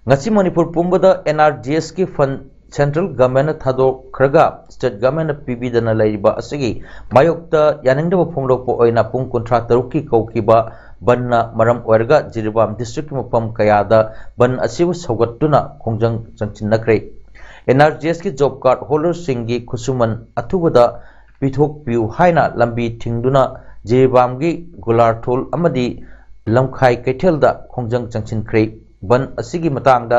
ꯉꯁꯤ ꯃꯅꯤꯄꯨꯔ ꯄꯨꯝꯕꯗ NREGSꯀꯤ fund central governmentꯅ ꯊꯥꯗꯣꯛꯈ꯭ꯔꯒ state governmentꯅ ꯄꯤꯕꯤꯗꯅ ꯂꯩꯔꯤꯕ ꯑꯁꯤꯒꯤ ꯃꯥꯌꯣꯛꯇ ꯌꯥꯅꯤꯡꯗꯕ ꯐꯣꯡꯗꯣꯛꯄ ꯑꯣꯏꯅ ꯄꯨꯡ ꯀꯨꯟꯊ꯭ꯔꯥ ꯇꯔꯨꯛꯀꯤ ꯀꯧꯈꯤꯕ ꯕꯟꯅ ꯃꯔꯝ ꯑꯣꯏꯔꯒ ꯖꯤꯔꯤꯕꯥꯝ districtꯀꯤ ꯃꯐꯝ ꯀꯌꯥꯗ ꯕꯟ ꯑꯁꯤꯕꯨ ꯁꯧꯒꯠꯇꯨꯅ ꯈꯣꯡꯖꯪ ꯆꯪꯁꯤꯟꯅꯈ꯭ꯔꯦ꯫ NREGSꯀꯤ job card holderꯁꯤꯡꯒꯤ ꯈꯨꯠꯁꯨꯃꯟ ꯑꯊꯨꯕꯗ ꯄꯤꯊꯣꯛꯄꯤꯌꯨ ꯍꯥꯏꯅ ꯂꯝꯕꯤ ꯊꯤꯡꯗꯨꯅ ꯖꯤꯔꯤꯕꯥꯝꯒꯤ ꯒꯨꯂꯥꯔꯊꯣꯜ ꯑꯃꯗꯤ ꯂꯝꯈꯥꯏ ꯀꯩꯊꯦꯜꯗ ꯈꯣꯡꯖꯪ ꯆꯪꯁꯤꯟꯈ꯭ꯔꯦ꯫ ꯕꯟ ꯑꯁꯤꯒꯤ ꯃꯇꯥꯡꯗ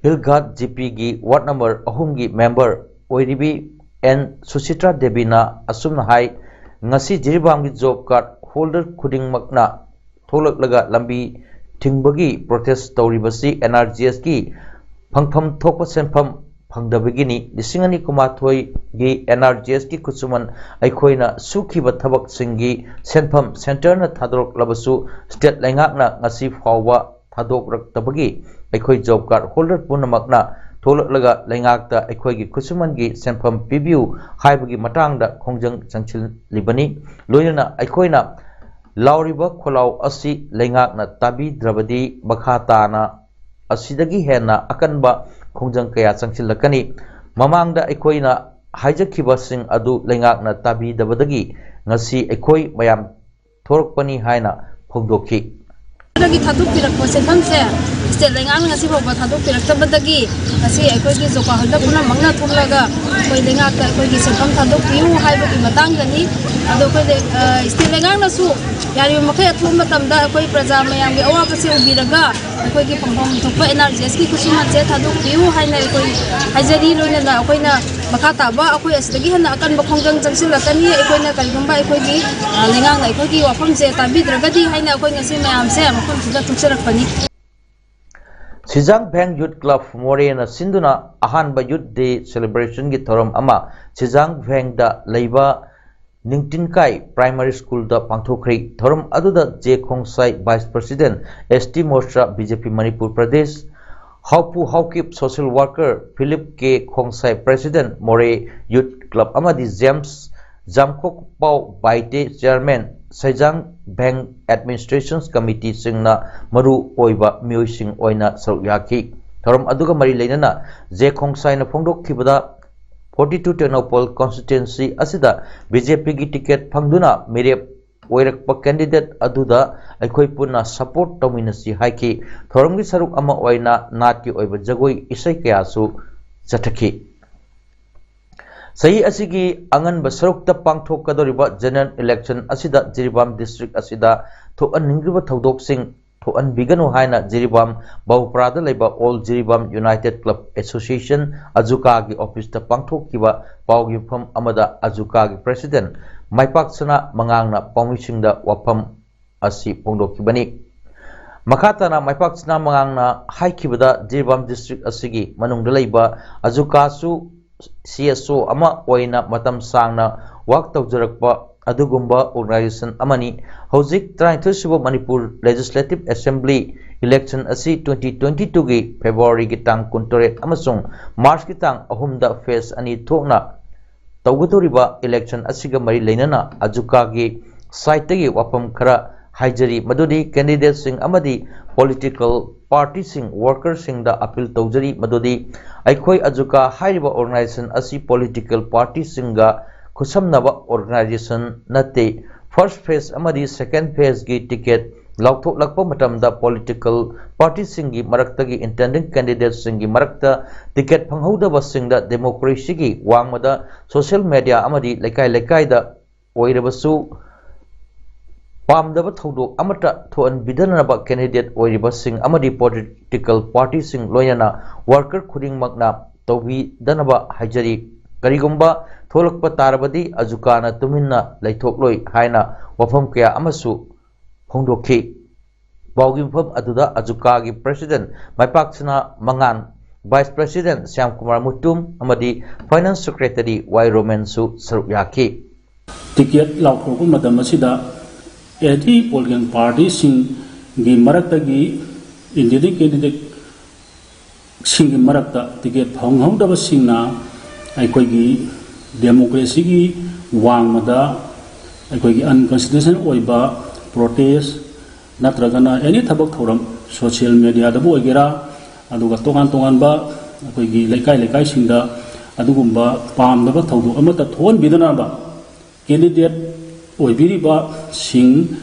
ꯍꯤꯜꯒꯥꯠ GPꯒꯤ ward number ꯑꯍꯨꯝꯒꯤ member ꯑꯣꯏꯔꯤꯕꯤ N ꯁꯨꯁꯤꯇ꯭ꯔꯥ ꯗꯦꯕꯤꯅ ꯑꯁꯨꯝꯅ ꯍꯥꯏ, ꯉꯁꯤ ꯖꯤꯔꯤꯕꯥꯝꯒꯤ ꯖꯣꯕ ꯀꯥꯔꯗ ꯍꯣꯜꯗꯔ ꯈꯨꯗꯤꯡꯃꯛꯅ ꯊꯣꯛꯂꯛꯂꯒ ꯂꯝꯕꯤ ꯊꯤꯡꯕꯒꯤ ꯄ꯭ꯔꯣꯇꯦꯁ ꯇꯧꯔꯤꯕꯁꯤ ꯑꯦꯟ ꯑꯥꯔ ꯖꯤ ꯑꯦꯁꯀꯤ ꯐꯪꯐꯝ ꯊꯣꯛꯄ ꯁꯦꯟꯐꯝ ꯐꯪꯗꯕꯒꯤꯅꯤ꯫ ꯂꯤꯁꯤꯡ ꯑꯅꯤ ꯀꯨꯟꯃꯥꯊꯣꯏꯒꯤ ꯑꯦꯟ ꯑꯥꯔ ꯖꯤ ꯑꯦꯁꯀꯤ ꯈꯨꯠꯁꯨꯃꯟ ꯑꯩꯈꯣꯏꯅ ꯁꯨꯈꯤꯕ ꯊꯕꯛꯁꯤꯡꯒꯤ ꯁꯦꯟꯐꯝ ꯁꯦꯟꯇꯔꯅ ꯊꯥꯗꯣꯔꯛꯂꯕꯁꯨ ꯁ꯭ꯇꯦꯠ ꯂꯩꯉꯥꯛꯅ ꯉꯁꯤ ꯐꯥꯎꯕ ꯊꯥꯗꯣꯛꯂꯛꯇꯕꯒꯤ ꯑꯩꯈꯣꯏ ꯖꯣꯕ ꯀꯥꯔꯗ ꯍꯣꯜꯗꯔ ꯄꯨꯝꯅꯃꯛꯅ ꯊꯣꯛꯂꯛꯂꯒ ꯂꯩꯉꯥꯛꯇ ꯑꯩꯈꯣꯏꯒꯤ ꯈꯨꯠꯁꯨꯃꯟꯒꯤ ꯁꯦꯟꯐꯝ ꯄꯤꯕꯤꯌꯨ ꯍꯥꯏꯕꯒꯤ ꯃꯇꯥꯡꯗ ꯈꯣꯡꯖꯪ ꯆꯪꯁꯤꯜꯂꯤꯕꯅꯤ꯫ ꯂꯣꯏꯅꯅ ꯑꯩꯈꯣꯏꯅ ꯂꯥꯎꯔꯤꯕ ꯈꯣꯜꯂꯥꯎ ꯑꯁꯤ ꯂꯩꯉꯥꯛꯅ ꯇꯥꯕꯤꯗ꯭ꯔꯕꯗꯤ ꯃꯈꯥ ꯇꯥꯅ ꯑꯁꯤꯗꯒꯤ ꯍꯦꯟꯅ ꯑꯀꯟꯕ ꯈꯣꯡꯖꯪ ꯀꯌꯥ ꯆꯪꯁꯤꯜꯂꯛꯀꯅꯤ꯫ ꯃꯃꯥꯡꯗ ꯑꯩꯈꯣꯏꯅ ꯍꯥꯏꯖꯈꯤꯕꯁꯤꯡ ꯑꯗꯨ ꯂꯩꯉꯥꯛꯅ ꯇꯥꯕꯤꯗꯕꯗꯒꯤ ꯉꯁꯤ ꯑꯩꯈꯣꯏ ꯃꯌꯥꯝ ꯊꯣꯔꯛꯄꯅꯤ ꯍꯥꯏꯅ ꯐꯣꯡꯗꯣꯛꯈꯤ꯫ ꯗꯒꯤ ꯊꯥꯗꯣꯛꯄꯤꯔꯛꯄ ꯁꯦꯟꯐꯝꯁꯦ ꯁ꯭ꯇꯦꯠ ꯂꯩꯉꯥꯛꯅ ꯉꯁꯤ ꯐꯥꯎꯕ ꯊꯥꯗꯣꯛꯄꯤꯔꯛꯇꯕꯗꯒꯤ ꯉꯁꯤ ꯑꯩꯈꯣꯏꯒꯤ ꯖꯣꯕ ꯀꯥꯔꯗ ꯍꯣꯜꯗꯔ ꯄꯨꯝꯅꯃꯛꯅ ꯊꯣꯛꯂꯒ ꯑꯩꯈꯣꯏ ꯂꯩꯉꯥꯛꯇ ꯑꯩꯈꯣꯏꯒꯤ ꯁꯦꯟꯐꯝ ꯊꯥꯗꯣꯛꯄꯤꯌꯨ ꯍꯥꯏꯕꯒꯤ ꯃꯇꯥꯡꯗꯅꯤ꯫ ꯑꯗꯣ ꯑꯩꯈꯣꯏ ꯂꯩ-, ꯑ, ꯁ꯭ꯇꯦꯠ ꯂꯩꯉꯥꯛꯅꯁꯨ ꯌꯥꯔꯤꯕ ꯃꯈꯩ ꯑꯊꯨꯕ ꯃꯇꯝꯗ ꯑꯩꯈꯣꯏ ꯄ꯭ꯔꯖꯥ ꯃꯌꯥꯝꯒꯤ ꯑꯋꯥꯕꯁꯦ ꯎꯕꯤꯔꯒ ꯑꯩꯈꯣꯏꯒꯤ ꯐꯪꯐꯝ ꯊꯣꯛꯄ ꯑꯦꯟ ꯑꯥꯔ ꯖꯤ ꯑꯦꯁꯀꯤ ꯈꯨꯠꯁꯨꯃꯟꯁꯦ ꯊꯥꯗꯣꯛꯄꯤꯌꯨ ꯍꯥꯏꯅ ꯑꯩꯈꯣꯏ ꯍꯥꯏꯖꯔꯤ꯫ ꯂꯣꯏꯅꯅ ꯑꯩꯈꯣꯏꯅ ꯃꯈꯥ ꯇꯥꯕ ꯑꯩꯈꯣꯏ ꯑꯁꯤꯗꯒꯤ ꯍꯦꯟꯅ ꯑꯀꯟꯕ ꯈꯣꯡꯖꯪ ꯆꯪꯁꯤꯜꯂꯛꯀꯅꯤ꯫ ꯑꯩꯈꯣꯏꯅ ꯀꯔꯤꯒꯨꯝꯕ ꯑꯩꯈꯣꯏꯒꯤ, ꯑ, ꯂꯩꯉꯥꯛꯅ ꯑꯩꯈꯣꯏꯒꯤ ꯋꯥꯐꯝꯁꯦ ꯇꯥꯕꯤꯗ꯭ꯔꯒꯗꯤ ꯍꯥꯏꯅ ꯑꯩꯈꯣꯏ ꯉꯁꯤ ꯃꯌꯥꯝꯁꯦ ꯃꯐꯝꯁꯤꯗ ꯊꯣꯛꯆꯔꯛꯄꯅꯤ꯫ ꯁꯤꯖꯥꯡ ꯚꯦꯡ ꯌꯨꯠ ꯀ꯭ꯂꯕ ꯃꯣꯔꯦꯅ ꯁꯤꯟꯗꯨꯅ ꯑꯍꯥꯟꯕ ꯌꯨꯠ ꯗꯦ ꯁꯦꯂꯦꯕ꯭ꯔꯦꯁꯟꯒꯤ ꯊꯧꯔꯝ ꯑꯃ ꯁꯤꯖꯥꯡ ꯚꯦꯡꯗ ꯂꯩꯕ ꯅꯤꯡꯇꯤꯟꯀꯥꯏ ꯄ꯭ꯔꯥꯏꯃꯥꯔꯤ ꯁ꯭ꯀꯨꯜꯗ ꯄꯥꯡꯊꯣꯛꯈ꯭ꯔꯦ꯫ ꯊꯧꯔꯝ ꯑꯗꯨꯗ J Khongsai, vice president, S T Morcha, B J P Manipur Pradesh, Haopu Haokip, social worker Philip K Khongsai, president, Moreh youth club, ꯑꯃꯗꯤ James Jamkhokpao Baite, chairman, Saijang Veng administration ꯀꯃꯤꯇꯤꯁꯤꯡꯅ ꯃꯔꯨ ꯑꯣꯏꯕ ꯃꯤꯑꯣꯏꯁꯤꯡ ꯑꯣꯏꯅ ꯁꯔꯨꯛ ꯌꯥꯈꯤ꯫ ꯊꯧꯔꯝ ꯑꯗꯨꯒ ꯃꯔꯤ ꯂꯩꯅꯅ ꯖꯦ ꯈꯣꯡꯁꯥꯏꯅ ꯐꯣꯡꯗꯣꯛꯈꯤꯕꯗ, ꯐꯣꯔꯇꯤ ꯇꯨ ꯇꯦꯡꯅꯧꯄꯜ ꯀꯣꯟꯁꯇꯤꯇ꯭ꯋꯦꯟꯁꯤ ꯑꯁꯤꯗ ꯕꯤ ꯖꯦ ꯄꯤꯒꯤ ꯇꯤꯀꯦꯠ ꯐꯪꯗꯨꯅ ꯃꯤꯔꯦꯞ ꯑꯣꯏꯔꯛꯄ ꯀꯦꯟꯗꯤꯗꯦꯠ ꯑꯗꯨꯗ ꯑꯩꯈꯣꯏ ꯄꯨꯟꯅ ꯁꯄꯣꯔꯠ ꯇꯧꯃꯤꯟꯅꯁꯤ ꯍꯥꯏꯈꯤ꯫ ꯊꯧꯔꯝꯒꯤ ꯁꯔꯨꯛ ꯑꯃ ꯑꯣꯏꯅ ꯅꯥꯠꯀꯤ ꯑꯣꯏꯕ ꯖꯒꯣꯏ ꯏꯁꯩ ꯀꯌꯥꯁꯨ ꯆꯠꯊꯈꯤ꯫ ꯆꯍꯤ ꯑꯁꯤꯒꯤ ꯑꯉꯟꯕ ꯁꯔꯨꯛꯇ ꯄꯥꯡꯊꯣꯛꯀꯗꯧꯔꯤꯕ ꯖꯦꯅꯔꯦꯜ ꯏꯂꯦꯛꯁꯟ ꯑꯁꯤꯗ ꯖꯤꯔꯤꯕꯥꯝ ꯗꯤꯁꯇ꯭ꯔꯤꯛ ꯑꯁꯤꯗ ꯊꯣꯛꯍꯟꯅꯤꯡꯂꯤꯕ ꯊꯧꯗꯣꯛꯁꯤꯡ ꯊꯣꯛꯍꯟꯕꯤꯒꯅꯨ ꯍꯥꯏꯅ ꯖꯤꯔꯤꯕꯥꯝ ꯕꯥꯎꯄ꯭ꯔꯥꯗ ꯂꯩꯕ All Jiribam United Club Association, ꯑꯖꯨꯀꯥꯒꯤ ꯑꯣꯐꯤꯁꯇ ꯄꯥꯡꯊꯣꯛꯈꯤꯕ ꯄꯥꯎꯒꯤ ꯃꯤꯐꯝ ꯑꯃꯗ ꯑꯖꯨꯀꯥꯒꯤ ꯄ꯭ꯔꯦꯁꯤꯗꯦꯟ ꯃꯥꯏꯄꯥꯛꯁꯅꯥ ꯃꯉꯥꯡꯅ ꯄꯥꯎꯃꯤꯁꯤꯡꯗ ꯋꯥꯐꯝ ꯑꯁꯤ ꯐꯣꯡꯗꯣꯛꯈꯤꯕꯅꯤ꯫ ꯃꯈꯥ ꯇꯥꯅ ꯃꯥꯏꯄꯥꯛꯁꯅꯥ ꯃꯉꯥꯡꯅ ꯍꯥꯏꯈꯤꯕꯗ, ꯖꯤꯔꯤꯕꯥꯝ ꯗꯤꯁꯇ꯭ꯔꯤꯛ ꯑꯁꯤꯒꯤ ꯃꯅꯨꯡꯗ ꯂꯩꯕ ꯑꯖꯨꯀꯥꯁꯨ ꯁꯤ ꯑꯦꯁ ꯑꯣ ꯑꯃ ꯑꯣꯏꯅ ꯃꯇꯝ ꯁꯥꯡꯅ ꯋꯥꯛ ꯇꯧꯖꯔꯛꯄ ꯑꯗꯨꯒꯨꯝꯕ ꯑꯣꯔꯒꯅꯥꯏꯖꯦꯁꯟ ꯑꯃꯅꯤ꯫ ꯍꯧꯖꯤꯛ ꯇꯔꯥꯅꯤꯊꯣꯏꯁꯨꯕ ꯃꯅꯤꯄꯨꯔ ꯂꯦꯖꯤꯁꯂꯦꯇꯤꯚ ꯑꯦꯁꯦꯝꯕ꯭ꯂꯤ ꯏꯂꯦꯛꯁꯟ ꯑꯁꯤ twenty twenty-twoꯒꯤ ꯐꯦꯕ꯭ꯔꯨꯋꯥꯔꯤꯒꯤ ꯇꯥꯡ ꯀꯨꯟꯇꯔꯦꯠ ꯑꯃꯁꯨꯡ ꯃꯥꯔꯆꯀꯤ ꯇꯥꯡ ꯑꯍꯨꯝꯗ ꯐꯦꯖ ꯑꯅꯤ ꯊꯣꯛꯅ ꯇꯧꯒꯗꯧꯔꯤꯕ ꯏꯂꯦꯛꯁꯟ ꯑꯁꯤꯒ ꯃꯔꯤ ꯂꯩꯅꯅ ꯑꯖꯨꯀꯥꯒꯤ ꯁꯥꯏꯠꯇꯒꯤ ꯋꯥꯐꯝ ꯈꯔ ꯍꯥꯏꯖꯔꯤ, ꯃꯗꯨꯗꯤ ꯀꯦꯟꯗꯤꯗꯦꯠꯁꯤꯡ ꯑꯃꯗꯤ ꯄꯣꯂꯤꯇꯤꯀꯦꯜ ꯄꯥꯔꯇꯤꯁꯤꯡ, ꯋꯥꯔꯀꯔꯁꯤꯡꯗ ꯑꯄꯤꯜ ꯇꯧꯖꯔꯤ, ꯃꯗꯨꯗꯤ ꯑꯩꯈꯣꯏ ꯑꯖꯨꯀꯥ ꯍꯥꯏꯔꯤꯕ ꯑꯣꯔꯒꯅꯥꯏꯖꯦꯁꯟ ꯑꯁꯤ ꯄꯣꯂꯤꯇꯤꯀꯦꯜ ꯄꯥꯔꯇꯤꯁꯤꯡꯒ ꯈꯨꯠꯁꯝꯅꯕ ꯑꯣꯔꯒꯅꯥꯏꯖꯦꯁꯟ ꯅꯠꯇꯦ꯫ ꯐꯥꯔꯁ ꯐꯦꯖ ꯑꯃꯗꯤ ꯁꯦꯀꯦꯟ ꯐꯦꯖꯒꯤ ꯇꯤꯀꯦꯠ ꯂꯥꯎꯊꯣꯛꯂꯛꯄ ꯃꯇꯝꯗ ꯄꯣꯂꯤꯇꯤꯀꯦꯜ ꯄꯥꯔꯇꯤꯁꯤꯡꯒꯤ ꯃꯔꯛꯇꯒꯤ ꯏꯟꯇꯦꯟꯗꯤꯡ ꯀꯦꯟꯗꯤꯗꯦꯠꯁꯤꯡꯒꯤ ꯃꯔꯛꯇ ꯇꯤꯀꯦꯠ ꯐꯪꯍꯧꯗꯕꯁꯤꯡꯗ ꯗꯦꯃꯣꯀ꯭ꯔꯦꯁꯤꯒꯤ ꯋꯥꯡꯃꯗ ꯁꯣꯁꯤꯌꯦꯜ ꯃꯦꯗꯤꯌꯥ ꯑꯃꯗꯤ ꯂꯩꯀꯥꯏ ꯂꯩꯀꯥꯏꯗ ꯑꯣꯏꯔꯕꯁꯨ ꯄꯥꯝꯗꯕ ꯊꯧꯗꯣꯛ ꯑꯃꯠꯇ ꯊꯣꯛꯍꯟꯕꯤꯗꯅꯕ ꯀꯦꯟꯗꯤꯗꯦꯠ ꯑꯣꯏꯔꯤꯕꯁꯤꯡ ꯑꯃꯗꯤ ꯄꯣꯂꯤꯇꯤꯀꯦꯜ ꯄꯥꯔꯇꯤꯁꯤꯡ ꯂꯣꯏꯅꯅ ꯋꯥꯔꯀꯔ ꯈꯨꯗꯤꯡꯃꯛꯅ ꯇꯧꯕꯤꯗꯅꯕ ꯍꯥꯏꯖꯔꯤ꯫ ꯀꯔꯤꯒꯨꯝꯕ ꯊꯣꯛꯂꯛꯄ ꯇꯥꯔꯕꯗꯤ ꯑꯖꯨꯀꯥꯅ ꯇꯨꯃꯤꯟꯅ ꯂꯩꯊꯣꯛꯂꯣꯏ ꯍꯥꯏꯅ ꯋꯥꯐꯝ ꯀꯌꯥ ꯑꯃꯁꯨ ꯐꯣꯡꯗꯣꯛꯈꯤ꯫ ꯄꯥꯎꯒꯤ ꯃꯐꯝ ꯑꯗꯨꯗ ꯑꯖꯨꯀꯥꯒꯤ ꯄ꯭ꯔꯦꯁꯤꯗꯦꯟ ꯃꯥꯏꯄꯥꯛꯁꯅꯥ ꯃꯉꯥꯟ, ꯚꯥꯏꯁ ꯄ꯭ꯔꯦꯁꯤꯗꯦꯟ ꯁ꯭ꯌꯥꯝ ꯀꯨꯃꯥꯔ ꯃꯨꯇꯨꯝ ꯑꯃꯗꯤ ꯐꯥꯏꯅꯥꯟꯁ ꯁꯦꯀ꯭ꯔꯦꯇꯔꯤ ꯋꯥꯏ ꯔꯣꯃꯦꯟꯁꯨ ꯁꯔꯨꯛ ꯌꯥꯈꯤ꯫ ꯇꯤꯀꯦꯠ ꯂꯥꯎꯊꯣꯔꯛꯄ ꯃꯇꯝ ꯑꯁꯤꯗ ꯑꯦꯅꯤ ꯄꯣꯂꯤꯇꯤꯀꯦꯜ ꯄꯥꯔꯇꯤꯁꯤꯡꯒꯤ ꯃꯔꯛꯇꯒꯤ ꯏꯟꯗꯤꯄꯦꯟꯗꯦꯟ ꯀꯦꯟꯗꯤꯗꯦꯠꯁꯤꯡꯒꯤ ꯃꯔꯛꯇ ꯇꯤꯀꯦꯠ ꯐꯪꯍꯧꯗꯕꯁꯤꯡꯅ ꯑꯩꯈꯣꯏꯒꯤ ꯗꯦꯃꯣꯀ꯭ꯔꯦꯁꯤꯒꯤ ꯋꯥꯡꯃꯗ ꯑꯩꯈꯣꯏꯒꯤ ꯑꯟꯀꯟꯁꯇꯤꯇ꯭ꯌꯨꯁꯅꯦꯜ ꯑꯣꯏꯕ ꯄ꯭ꯔꯣꯇꯦꯁ ꯅꯠꯇ꯭ꯔꯒꯅ ꯑꯦꯅꯤ ꯊꯕꯛ ꯊꯧꯔꯝ, ꯁꯣꯁꯤꯌꯦꯜ ꯃꯦꯗꯤꯌꯥꯗꯕꯨ ꯑꯣꯏꯒꯦꯔꯥ, ꯑꯗꯨꯒ ꯇꯣꯉꯥꯟ ꯇꯣꯉꯥꯟꯕ ꯑꯩꯈꯣꯏꯒꯤ ꯂꯩꯀꯥꯏ ꯂꯩꯀꯥꯏꯁꯤꯡꯗ ꯑꯗꯨꯒꯨꯝꯕ ꯄꯥꯝꯗꯕ ꯊꯧꯗꯣꯛ ꯑꯃꯠꯇ ꯊꯣꯛꯍꯟꯕꯤꯗꯅꯕ ꯀꯦꯟꯗꯤꯗꯦꯠ ꯑꯣꯏꯕꯤꯔꯤꯕꯁꯤꯡ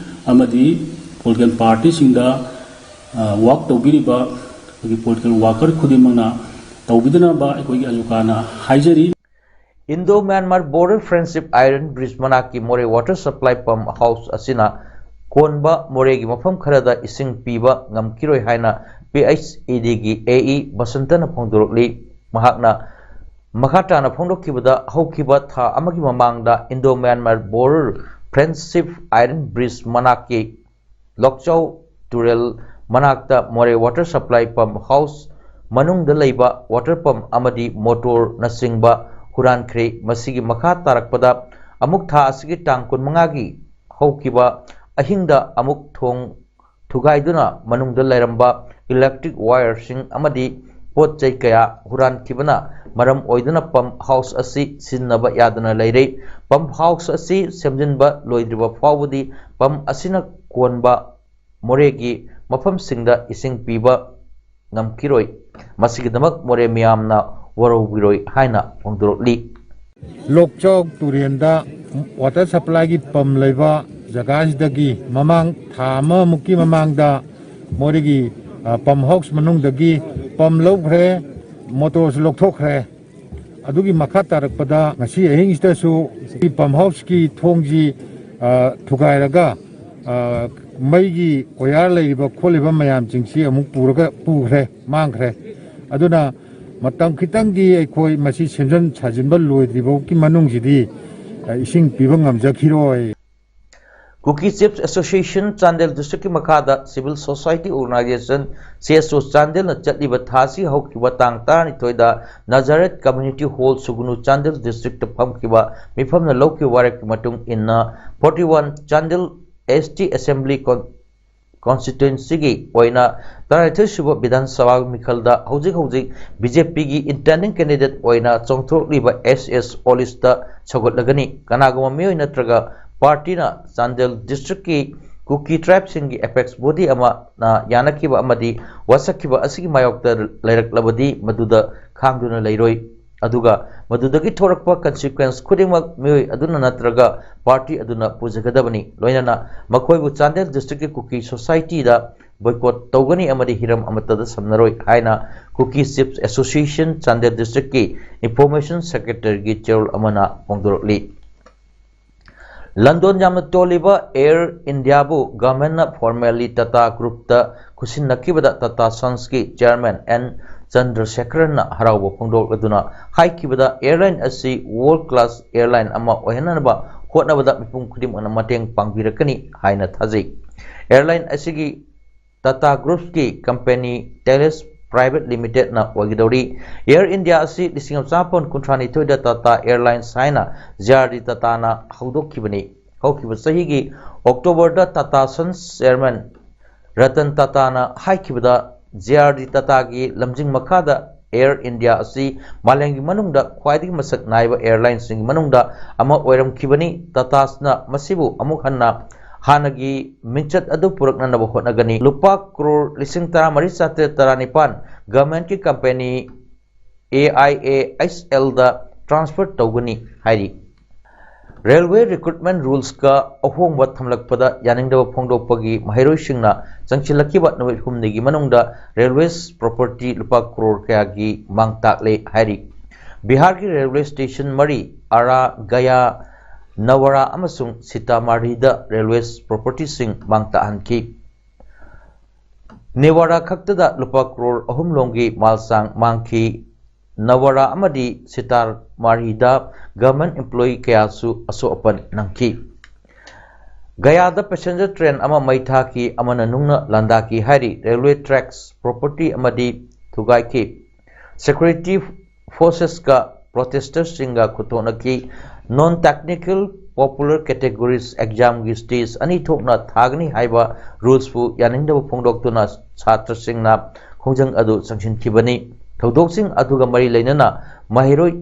ꯑꯃꯗꯤ ꯄꯣꯂꯤꯇꯤꯀꯦꯜ ꯄꯥꯔꯇꯤꯁꯤꯡꯗ, ꯑ, ꯋꯥꯛ ꯇꯧꯕꯤꯔꯤꯕ ꯑꯩꯈꯣꯏꯒꯤ ꯄꯣꯂꯤꯇꯤꯀꯦꯜ ꯋꯥꯀꯔ ꯈꯨꯗꯤꯡꯃꯛꯅ ꯇꯧꯕꯤꯗꯅꯕ ꯑꯩꯈꯣꯏꯒꯤ ꯑꯖꯨꯀꯥꯅ ꯍꯥꯏꯖꯔꯤ꯫ Indo Myanmar Border Friendship Iron Bridge ꯃꯅꯥꯛꯀꯤ ꯃꯣꯔꯦ ꯋꯥꯇꯔ ꯁꯄ꯭ꯂꯥꯏ ꯄꯝ ꯍꯥꯎꯁ ꯑꯁꯤꯅ ꯀꯣꯟꯕ ꯃꯣꯔꯦꯒꯤ ꯃꯐꯝ ꯈꯔꯗ ꯏꯁꯤꯡ ꯄꯤꯕ ꯉꯝꯈꯤꯔꯣꯏ ꯍꯥꯏꯅ ꯄꯤ ꯑꯩꯆ ꯏ ꯗꯤꯒꯤ ꯑꯦ ꯏ ꯕꯁꯟꯇꯅ ꯐꯣꯡꯗꯣꯔꯛꯂꯤ꯫ ꯃꯍꯥꯛꯅ ꯃꯈꯥ ꯇꯥꯅ ꯐꯣꯡꯗꯣꯛꯈꯤꯕꯗ, ꯍꯧꯈꯤꯕ ꯊꯥ ꯑꯃꯒꯤ ꯃꯃꯥꯡꯗ Indo Myanmar Border Friendship Iron Bridge ꯃꯅꯥꯛꯀꯤ ꯂꯣꯛꯆꯥꯎ ꯇꯨꯔꯦꯜ ꯃꯅꯥꯛꯇ ꯃꯣꯔꯦ water supply pump house ꯃꯅꯨꯡꯗ ꯂꯩꯕ water pump ꯑꯃꯗꯤ motorꯅꯆꯤꯡꯕ ꯍꯨꯔꯥꯟꯈ꯭ꯔꯦ꯫ ꯃꯁꯤꯒꯤ ꯃꯈꯥ ꯇꯥꯔꯛꯄꯗ ꯑꯃꯨꯛ ꯊꯥ ꯑꯁꯤꯒꯤ ꯇꯥꯡ ꯀꯨꯟꯃꯉꯥꯒꯤ ꯍꯧꯈꯤꯕ ꯑꯍꯤꯡꯗ ꯑꯃꯨꯛ ꯊꯣꯡ ꯊꯨꯒꯥꯏꯗꯨꯅ ꯃꯅꯨꯡꯗ ꯂꯩꯔꯝꯕ electric wireꯁꯤꯡ ꯑꯃꯗꯤ ꯄꯣꯠ ꯆꯩ ꯀꯌꯥ ꯍꯨꯔꯥꯟꯈꯤꯕꯅ ꯃꯔꯝ ꯑꯣꯏꯗꯨꯅ pump house ꯑꯁꯤ ꯁꯤꯖꯤꯟꯅꯕ ꯌꯥꯗꯅ ꯂꯩꯔꯦ꯫ Pump house ꯑꯁꯤ ꯁꯦꯝꯖꯤꯟꯕ ꯂꯣꯏꯗ꯭ꯔꯤꯕ ꯐꯥꯎꯕꯗꯤ pump ꯑꯁꯤꯅ ꯀꯣꯟꯕ ꯃꯣꯔꯦꯒꯤ ꯃꯐꯝꯁꯤꯡꯗ ꯏꯁꯤꯡ ꯄꯤꯕ ꯉꯝꯈꯤꯔꯣꯏ꯫ ꯃꯁꯤꯒꯤꯗꯃꯛ ꯃꯣꯔꯦ ꯃꯤꯌꯥꯝꯅ ꯋꯥꯔꯧꯕꯤꯔꯣꯏ ꯍꯥꯏꯅ ꯐꯣꯡꯗꯣꯔꯛꯂꯤ꯫ ꯂꯣꯛꯆꯥꯎ ꯇꯨꯔꯦꯟꯗ water supplyꯒꯤ pump ꯂꯩꯕ ꯖꯒꯥꯁꯤꯗꯒꯤ ꯃꯃꯥꯡ ꯊꯥ ꯑꯃꯃꯨꯛꯀꯤ ꯃꯃꯥꯡꯗ ꯃꯣꯔꯦꯒꯤ, ꯑ, pump house ꯃꯅꯨꯡꯗꯒꯤ pump ꯂꯧꯈ꯭ꯔꯦ, motorꯁꯨ ꯂꯧꯊꯣꯛꯈ꯭ꯔꯦ꯫ ꯑꯗꯨꯒꯤ ꯃꯈꯥ ꯇꯥꯔꯛꯄꯗ ꯉꯁꯤ ꯑꯍꯤꯡꯁꯤꯗꯁꯨ pump houseꯀꯤ ꯊꯣꯡꯁꯤ, ꯑ, ꯊꯨꯒꯥꯏꯔꯒ, ꯑ, ꯃꯩꯒꯤ wire ꯂꯩꯔꯤꯕ ꯈꯣꯠꯂꯤꯕ ꯃꯌꯥꯝꯁꯤꯡꯁꯤ ꯑꯃꯨꯛ ꯄꯨꯔꯒ ꯄꯨꯈ꯭ꯔꯦ, ꯃꯥꯡꯈ꯭ꯔꯦ꯫ ꯑꯗꯨꯅ ꯃꯇꯝ ꯈꯤꯇꯪꯗꯤ ꯑꯩꯈꯣꯏ ꯃꯁꯤ ꯁꯦꯝꯖꯤꯟ ꯁꯥꯖꯤꯟꯕ ꯂꯣꯏꯗ꯭ꯔꯤꯐꯥꯎꯒꯤ ꯃꯅꯨꯡꯁꯤꯗꯤ, ꯑ, ꯏꯁꯤꯡ ꯄꯤꯕ ꯉꯝꯖꯈꯤꯔꯣꯏ꯫ Kuki Chiefs Association Chandel Districtꯀꯤ ꯃꯈꯥꯗ Civil Society Organization, C S O, ꯆꯥꯟꯗꯦꯜꯅ ꯆꯠꯂꯤꯕ ꯊꯥ ꯑꯁꯤ ꯍꯧꯈꯤꯕ ꯇꯥꯡ ꯇꯔꯥꯅꯤꯊꯣꯏꯗ Nazareth Community Hall, ꯁꯨꯒꯨꯅꯨ, ꯆꯥꯟꯗꯦꯜ Districtꯇ ꯐꯝꯈꯤꯕ ꯃꯤꯐꯝꯅ ꯂꯧꯈꯤꯕ ꯋꯥꯔꯦꯞꯀꯤ ꯃꯇꯨꯡ ꯏꯟꯅ, forty one Chandel S T Assembly Con-, Constituencyꯒꯤ ꯑꯣꯏꯅ ꯇꯔꯥꯅꯤꯊꯣꯏ ꯁꯨꯕ ꯕꯤꯙꯥꯟ ꯁꯚꯥ ꯃꯤꯈꯜꯗ ꯍꯧꯖꯤꯛ ꯍꯧꯖꯤꯛ B J Pꯒꯤ intending candidate ꯑꯣꯏꯅ ꯆꯣꯡꯊꯣꯔꯛꯂꯤꯕ S S ꯑꯣꯂꯤꯁꯇ ꯁꯧꯒꯠꯂꯒꯅꯤ꯫ ꯀꯅꯥꯒꯨꯝꯕ ꯃꯤꯑꯣꯏ ꯅꯠꯇ꯭ꯔꯒ partyꯅ ꯆꯥꯟꯗꯦꯜ Districtꯀꯤ ꯀꯨꯀꯤ tribeꯁꯤꯡꯒꯤ apex body ꯑꯃꯅ ꯌꯥꯅꯈꯤꯕ ꯑꯃꯗꯤ ꯋꯥꯁꯛꯈꯤꯕ ꯑꯁꯤꯒꯤ ꯃꯥꯌꯣꯛꯇ ꯂꯩꯔꯛꯂꯕꯗꯤ, ꯃꯗꯨꯗ ꯈꯥꯡꯗꯨꯅ ꯂꯩꯔꯣꯏ꯫ ꯑꯗꯨꯒ ꯃꯗꯨꯗꯒꯤ ꯊꯣꯔꯛꯄ consequence ꯈꯨꯗꯤꯡꯃꯛ ꯃꯤꯑꯣꯏ ꯑꯗꯨꯅ ꯅꯠꯇ꯭ꯔꯒ party ꯑꯗꯨꯅ ꯄꯨꯖꯒꯗꯕꯅꯤ꯫ ꯂꯣꯏꯅꯅ ꯃꯈꯣꯏꯕꯨ ꯆꯥꯟꯗꯦꯜ Districtꯀꯤ ꯀꯨꯀꯤ Societyꯗ boycott ꯇꯧꯒꯅꯤ ꯑꯃꯗꯤ ꯍꯤꯔꯝ ꯑꯃꯠꯇꯗ ꯁꯝꯅꯔꯣꯏ ꯍꯥꯏꯅ Kuki Chiefs Association Chandel Districtꯀꯤ Information Secretaryꯒꯤ ꯆꯦꯔꯣꯜ ꯑꯃꯅ ꯐꯣꯡꯗꯣꯔꯛꯂꯤ꯫ ꯂꯟꯗꯣꯟ ꯌꯥꯝꯅ ꯇꯣꯜꯂꯤꯕ ꯑꯦꯌꯔ ꯏꯟꯗꯤꯌꯥꯕꯨ ꯒꯚꯔꯟꯃꯦꯟꯠꯅ ꯐꯣꯔꯃꯦꯜꯂꯤ ꯇꯥꯇꯥ ꯒ꯭ꯔꯨꯞꯇ ꯈꯨꯠꯁꯤꯟꯅꯈꯤꯕꯗ ꯇꯥꯇꯥ ꯁꯟꯁꯀꯤ ꯆꯦꯌꯔꯃꯦꯟ ꯑꯦꯟ ꯆꯟꯗ꯭ꯔꯁꯦꯈꯔꯟꯅ ꯍꯔꯥꯎꯕ ꯐꯣꯡꯗꯣꯛꯂꯗꯨꯅ ꯍꯥꯏꯈꯤꯕꯗ, ꯑꯦꯌꯔꯂꯥꯏꯟ ꯑꯁꯤ ꯋꯥꯔꯜ ꯀ꯭ꯂꯥꯁ ꯑꯦꯌꯔꯂꯥꯏꯟ ꯑꯃ ꯑꯣꯏꯍꯟꯅꯕ ꯍꯣꯠꯅꯕꯗ ꯃꯤꯄꯨꯝ ꯈꯨꯗꯤꯡꯃꯛꯅ ꯃꯇꯦꯡ ꯄꯥꯡꯕꯤꯔꯛꯀꯅꯤ ꯍꯥꯏꯅ ꯊꯥꯖꯩ꯫ ꯑꯦꯌꯔꯂꯥꯏꯟ ꯑꯁꯤꯒꯤ ꯇꯥꯇꯥ ꯒ꯭ꯔꯨꯞꯁꯀꯤ ꯀꯝꯄꯦꯅꯤ ꯇꯦꯂꯦꯁ ꯄ꯭ꯔꯥꯏꯚꯦꯠ ꯂꯤꯃꯤꯇꯦꯗꯅ ꯑꯣꯏꯒꯗꯧꯔꯤ꯫ ꯑꯦꯌꯔ ꯏꯟꯗꯤꯌꯥ ꯑꯁꯤ ꯂꯤꯁꯤꯡ ꯑꯃ ꯆꯥꯃꯥꯄꯟ ꯀꯨꯟꯊ꯭ꯔꯥ ꯅꯤꯊꯣꯏꯗ ꯇꯥꯇꯥ ꯑꯦꯌꯔꯂꯥꯏꯟꯁ ꯍꯥꯏꯅ ꯖꯦ ꯑꯥꯔ ꯗꯤ ꯇꯥꯇꯥꯅ ꯍꯧꯗꯣꯛꯈꯤꯕꯅꯤ꯫ ꯍꯧꯈꯤꯕ ꯆꯍꯤꯒꯤ ꯑꯣꯛꯇꯣꯕꯔꯗ ꯇꯥꯇꯥ ꯁꯟꯁ ꯆꯦꯌꯔꯃꯦꯟ ꯔꯇꯟ ꯇꯥꯇꯥꯅ ꯍꯥꯏꯈꯤꯕꯗ, ꯖꯦ ꯑꯥꯔ ꯗꯤ ꯇꯥꯇꯥꯒꯤ ꯂꯝꯖꯤꯡ ꯃꯈꯥꯗ ꯑꯦꯌꯔ ꯏꯟꯗꯤꯌꯥ ꯑꯁꯤ ꯃꯥꯂꯦꯝꯒꯤ ꯃꯅꯨꯡꯗ ꯈ꯭ꯋꯥꯏꯗꯒꯤ ꯃꯁꯛ ꯅꯥꯏꯕ ꯑꯦꯌꯔꯂꯥꯏꯟꯁꯤꯡꯒꯤ ꯃꯅꯨꯡꯗ ꯑꯃ ꯑꯣꯏꯔꯝꯈꯤꯕꯅꯤ꯫ ꯇꯥꯇꯥꯁꯅ ꯃꯁꯤꯕꯨ ꯑꯃꯨꯛ ꯍꯟꯅ ꯍꯥꯟꯅꯒꯤ ꯃꯤꯡꯆꯠ ꯑꯗꯨ ꯄꯨꯔꯛꯅꯅꯕ ꯍꯣꯠꯅꯒꯅꯤ꯫ ꯂꯨꯄꯥ ꯀ꯭ꯔꯣꯔ ꯂꯤꯁꯤꯡ ꯇꯔꯥꯃꯔꯤ ꯆꯥꯇ꯭ꯔꯦꯠ ꯇꯔꯥꯅꯤꯄꯥꯟ ꯒꯚꯔꯟꯃꯦꯟꯠꯀꯤ company A I A H ꯑꯦꯜꯗ ꯇ꯭ꯔꯥꯟꯁꯐꯔ ꯇꯧꯒꯅꯤ ꯍꯥꯏꯔꯤ꯫ ꯔꯦꯜꯋꯦ ꯔꯤꯀ꯭ꯔꯨꯠꯃꯦꯟꯠ ꯔꯨꯜꯁꯀ ꯑꯍꯣꯡꯕ ꯊꯝꯂꯛꯄꯗ ꯌꯥꯅꯤꯡꯗꯕ ꯐꯣꯡꯗꯣꯛꯄꯒꯤ ꯃꯍꯩꯔꯣꯏꯁꯤꯡꯅ ꯆꯪꯁꯤꯜꯂꯛꯈꯤꯕ ꯅꯨꯃꯤꯠ ꯍꯨꯝꯅꯤꯒꯤ ꯃꯅꯨꯡꯗ ꯔꯦꯜꯋꯦꯁ ꯄ꯭ꯔꯣꯄꯔꯇꯤ ꯂꯨꯄꯥ ꯀ꯭ꯔꯣꯔ ꯀꯌꯥꯒꯤ ꯃꯥꯡ ꯇꯥꯛꯂꯦ ꯍꯥꯏꯔꯤ꯫ ꯕꯤꯍꯥꯔꯒꯤ ꯔꯦꯜꯋꯦ ꯁ꯭ꯇꯦꯁꯟ ꯃꯔꯤ, ꯑꯔꯥ, ꯒꯌꯥ, ꯅꯋꯥꯔꯥ ꯑꯃꯁꯨꯡ ꯁꯤꯇꯥꯃꯥꯔꯍꯤꯗ ꯔꯦꯜꯋꯦꯁ ꯄ꯭ꯔꯣꯄꯔꯇꯤꯁꯤꯡ ꯃꯥꯡ ꯇꯥꯛꯍꯟꯈꯤ꯫ ꯅꯦꯋꯥꯔꯥ ꯈꯛꯇꯗ ꯂꯨꯄꯥ ꯀ꯭ꯔꯣꯔ ꯑꯍꯨꯝ ꯂꯣꯝꯒꯤ ꯃꯥꯜꯁꯥꯡ ꯃꯥꯡꯈꯤ꯫ ꯅꯋꯥꯔꯥ ꯑꯃꯗꯤ ꯁꯤꯇꯥꯃꯥꯔꯍꯤꯗ ꯒꯚꯔꯟꯃꯦꯟꯠ ꯏꯝꯄ꯭ꯂꯣꯌꯤ ꯀꯌꯥꯁꯨ ꯑꯁꯣꯛ ꯑꯄꯟ ꯅꯪꯈꯤ꯫ ꯒꯌꯥꯗ ꯄꯦꯁꯦꯟꯖꯔ ꯇ꯭ꯔꯦꯟ ꯑꯃ ꯃꯩ ꯊꯥꯈꯤ, ꯑꯃꯅ ꯅꯨꯡꯅ ꯂꯥꯟꯗꯥꯈꯤ ꯍꯥꯏꯔꯤ꯫ ꯔꯦꯜꯋꯦ ꯇ꯭ꯔꯦꯛꯁ, ꯄ꯭ꯔꯣꯄꯔꯇꯤ ꯑꯃꯗꯤ ꯊꯨꯒꯥꯏꯈꯤ꯫ ꯁꯦꯀ꯭ꯌꯨꯔꯤꯇꯤ ꯐꯣꯔꯁꯦꯁꯀ ꯄ꯭ꯔꯣꯇꯦꯁꯇꯔꯁꯤꯡꯒ ꯈꯨꯠꯊꯣꯛꯅꯈꯤ꯫ ꯅꯣꯟ ꯇꯦꯛꯅꯤꯀꯦꯜ ꯄꯣꯄꯨꯂꯔ ꯀꯦꯇꯦꯒꯣꯔꯤꯁ ꯑꯦꯛꯖꯥꯝꯒꯤ ꯁ꯭ꯇꯦꯖ ꯑꯅꯤ ꯊꯣꯛꯅ ꯊꯥꯒꯅꯤ ꯍꯥꯏꯕ ꯔꯨꯜꯁꯄꯨ ꯌꯥꯅꯤꯡꯗꯕ ꯐꯣꯡꯗꯣꯛꯇꯨꯅ ꯁꯥꯇ꯭ꯔꯁꯤꯡꯅ ꯈꯣꯡꯖꯪ ꯑꯗꯨ ꯆꯪꯁꯤꯟꯈꯤꯕꯅꯤ꯫ ꯊꯧꯗꯣꯛꯁꯤꯡ ꯑꯗꯨꯒ ꯃꯔꯤ ꯂꯩꯅꯅ ꯃꯍꯩꯔꯣꯏ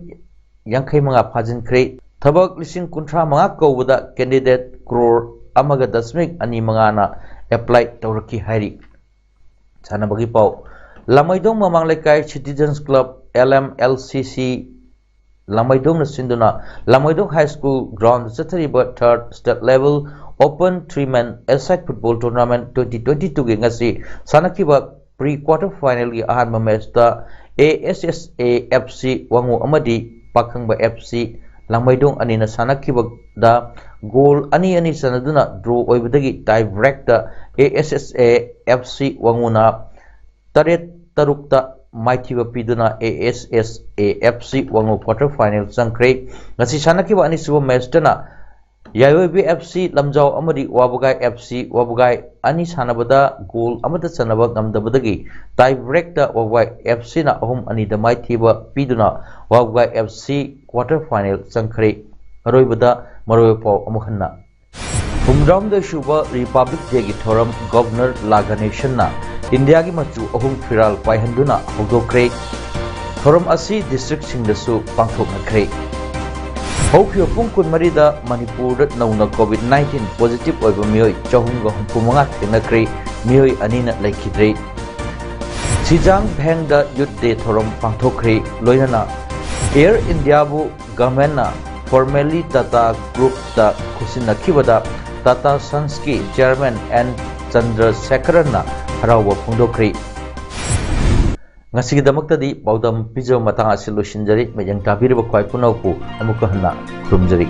ꯌꯥꯡꯈꯩ ꯃꯉꯥ ꯐꯥꯖꯤꯟꯈ꯭ꯔꯦ꯫ ꯊꯕꯛ ꯂꯤꯁꯤꯡ ꯀꯨꯟꯊ꯭ꯔꯥ ꯃꯉꯥ ꯀꯧꯕꯗ ꯀꯦꯟꯗꯤꯗꯦꯠ ꯀ꯭ꯔꯣꯔ ꯑꯃꯒ ꯗꯁꯃꯤꯛ ꯑꯅꯤ ꯃꯉꯥꯅ ꯑꯦꯄ꯭ꯂꯥꯏ ꯇꯧꯔꯛꯈꯤ ꯍꯥꯏꯔꯤ꯫ ꯁꯥꯟꯅꯕꯒꯤ ꯄꯥꯎ꯫ Lamaidong Mamang Leikai citizens club, L M L C C, ꯂꯥꯃꯩꯗꯣꯡꯅ ꯁꯤꯟꯗꯨꯅ ꯂꯥꯃꯩꯗꯣꯡ ꯍꯥꯏ ꯁ꯭ꯀꯨꯜ ꯒ꯭ꯔꯥꯎꯟꯗ ꯆꯠꯊꯔꯤꯕ third state level open three men a side football tournament twenty twenty ꯇꯨꯒꯤ ꯉꯁꯤ ꯁꯥꯟꯅꯈꯤꯕ ꯄ꯭ꯔꯤ ꯀ꯭ꯋꯥꯔꯇꯔ ꯐꯥꯏꯅꯦꯜꯒꯤ ꯑꯍꯥꯟꯕ ꯃꯦꯆꯇ A S S A F C ꯋꯥꯉꯨ ꯑꯃꯗꯤ ꯄꯥꯈꯪꯕ ꯑꯦꯐ ꯁꯤ ꯂꯥꯡꯃꯩꯗꯣꯡ ꯑꯅꯤꯅ ꯁꯥꯟꯅꯈꯤꯕꯗ goal ꯑꯅꯤ ꯑꯅꯤ ꯆꯟꯅꯗꯨꯅ ꯗ꯭ꯔꯣ ꯑꯣꯏꯕꯗꯒꯤ ꯇꯥꯏ ꯕ꯭ꯔꯦꯛꯇ A S S A F C ꯋꯥꯉꯨꯅ ꯇꯔꯦꯠ ꯇꯔꯨꯛꯇ ꯃꯥꯏꯊꯤꯕ ꯄꯤꯗꯨꯅ A S S A F C ꯋꯥꯉꯨ quarter final ꯆꯪꯈ꯭ꯔꯦ꯫ ꯉꯁꯤ ꯁꯥꯟꯅꯈꯤꯕ ꯑꯅꯤꯁꯨꯕ ꯃꯦꯆꯇꯅ ꯌꯥꯏꯑꯣꯏꯕꯤ ꯑꯦꯐ ꯁꯤ ꯂꯝꯖꯥꯎ ꯑꯃꯗꯤ ꯋꯥꯕꯒꯥꯏ ꯑꯦꯐ ꯁꯤ ꯋꯥꯕꯒꯥꯏ ꯑꯅꯤ ꯁꯥꯟꯅꯕꯗ ꯒꯣꯜ ꯑꯃꯠꯇ ꯆꯟꯅꯕ ꯉꯝꯗꯕꯗꯒꯤ ꯇꯥꯏ ꯕ꯭ꯔꯦꯛꯇ ꯋꯥꯕꯒꯥꯏ ꯑꯦꯐ ꯁꯤꯅ ꯑꯍꯨꯝ ꯑꯅꯤꯗ ꯃꯥꯏꯊꯤꯕ ꯄꯤꯗꯨꯅ ꯋꯥꯕꯒꯥꯏ ꯑꯦꯐ ꯁꯤ ꯀ꯭ꯋꯥꯇꯔ ꯐꯥꯏꯅꯦꯜ ꯆꯪꯈ꯭ꯔꯦ꯫ ꯑꯔꯣꯏꯕꯗ ꯃꯔꯨꯑꯣꯏꯕ ꯄꯥꯎ ꯑꯃꯨꯛ ꯍꯟꯅ꯫ ꯍꯨꯝꯗ꯭ꯔꯥꯍꯨꯝꯗꯣꯏ ꯁꯨꯕ ꯔꯤꯄꯕ꯭ꯂꯤꯛ ꯗꯦꯒꯤ ꯊꯧꯔꯝ ꯒꯕꯔꯅꯔ ꯂꯥ ꯒꯅꯦꯁꯟꯅ ꯏꯟꯗꯤꯌꯥꯒꯤ ꯃꯆꯨ ꯑꯍꯨꯝ ꯐꯤꯔꯥꯜ ꯄꯥꯏꯍꯟꯗꯨꯅ ꯍꯧꯗꯣꯛꯈ꯭ꯔꯦ꯫ ꯊꯧꯔꯝ ꯑꯁꯤ ꯗꯤꯁꯇ꯭ꯔꯤꯛꯁꯤꯡꯗꯁꯨ ꯄꯥꯡꯊꯣꯛꯅꯈ꯭ꯔꯦ꯫ ꯍꯧꯈꯤꯕ ꯄꯨꯡ ꯀꯨꯟꯃꯔꯤꯗ ꯃꯅꯤꯄꯨꯔꯗ ꯅꯧꯅ ꯀꯣꯚꯤꯗ ꯅꯥꯏꯟꯇꯤꯟ ꯄꯣꯖꯤꯇꯤꯚ ꯑꯣꯏꯕ ꯃꯤꯑꯣꯏ ꯆꯍꯨꯝꯒ ꯍꯨꯝꯐꯨ ꯃꯉꯥ ꯊꯦꯡꯅꯈ꯭ꯔꯦ, ꯃꯤꯑꯣꯏ ꯑꯅꯤꯅ ꯂꯩꯈꯤꯗ꯭ꯔꯦ꯫ ꯁꯤꯖꯥꯡ ꯚꯦꯡꯗ ꯌꯨꯠ ꯗꯦ ꯊꯧꯔꯝ ꯄꯥꯡꯊꯣꯛꯈ꯭ꯔꯦ, ꯂꯣꯏꯅꯅ ꯑꯦꯌꯔ ꯏꯟꯗꯤꯌꯥꯕꯨ ꯒꯚꯔꯟꯃꯦꯟꯠꯅ ꯐꯣꯔꯃꯦꯜꯂꯤ ꯇꯥꯇꯥ ꯒ꯭ꯔꯨꯞꯇ ꯈꯨꯠꯁꯤꯟꯅꯈꯤꯕꯗ ꯇꯥꯇꯥ ꯁꯟꯁꯀꯤ ꯆꯤꯌꯔꯃꯦꯟ ꯑꯦꯟ ꯆꯟꯗ꯭ꯔꯁꯦꯈꯔꯟꯅ ꯍꯔꯥꯎꯕ ꯐꯣꯡꯗꯣꯛꯈ꯭ꯔꯦ꯫ ꯉꯁꯤꯒꯤꯗꯃꯛꯇꯗꯤ ꯄꯥꯎꯗꯝ ꯄꯤꯖꯕ ꯃꯇꯥꯡ ꯑꯁꯤ ꯂꯣꯏꯁꯤꯟꯖꯔꯤ꯫ ꯃꯤꯠꯌꯦꯡ ꯇꯥꯕꯤꯔꯤꯕ ꯈ꯭ꯋꯥꯏ ꯄꯨꯝꯅꯃꯛꯄꯨ ꯑꯃꯨꯛꯀ ꯍꯟꯅ ꯈꯨꯔꯨꯝꯖꯔꯤ꯫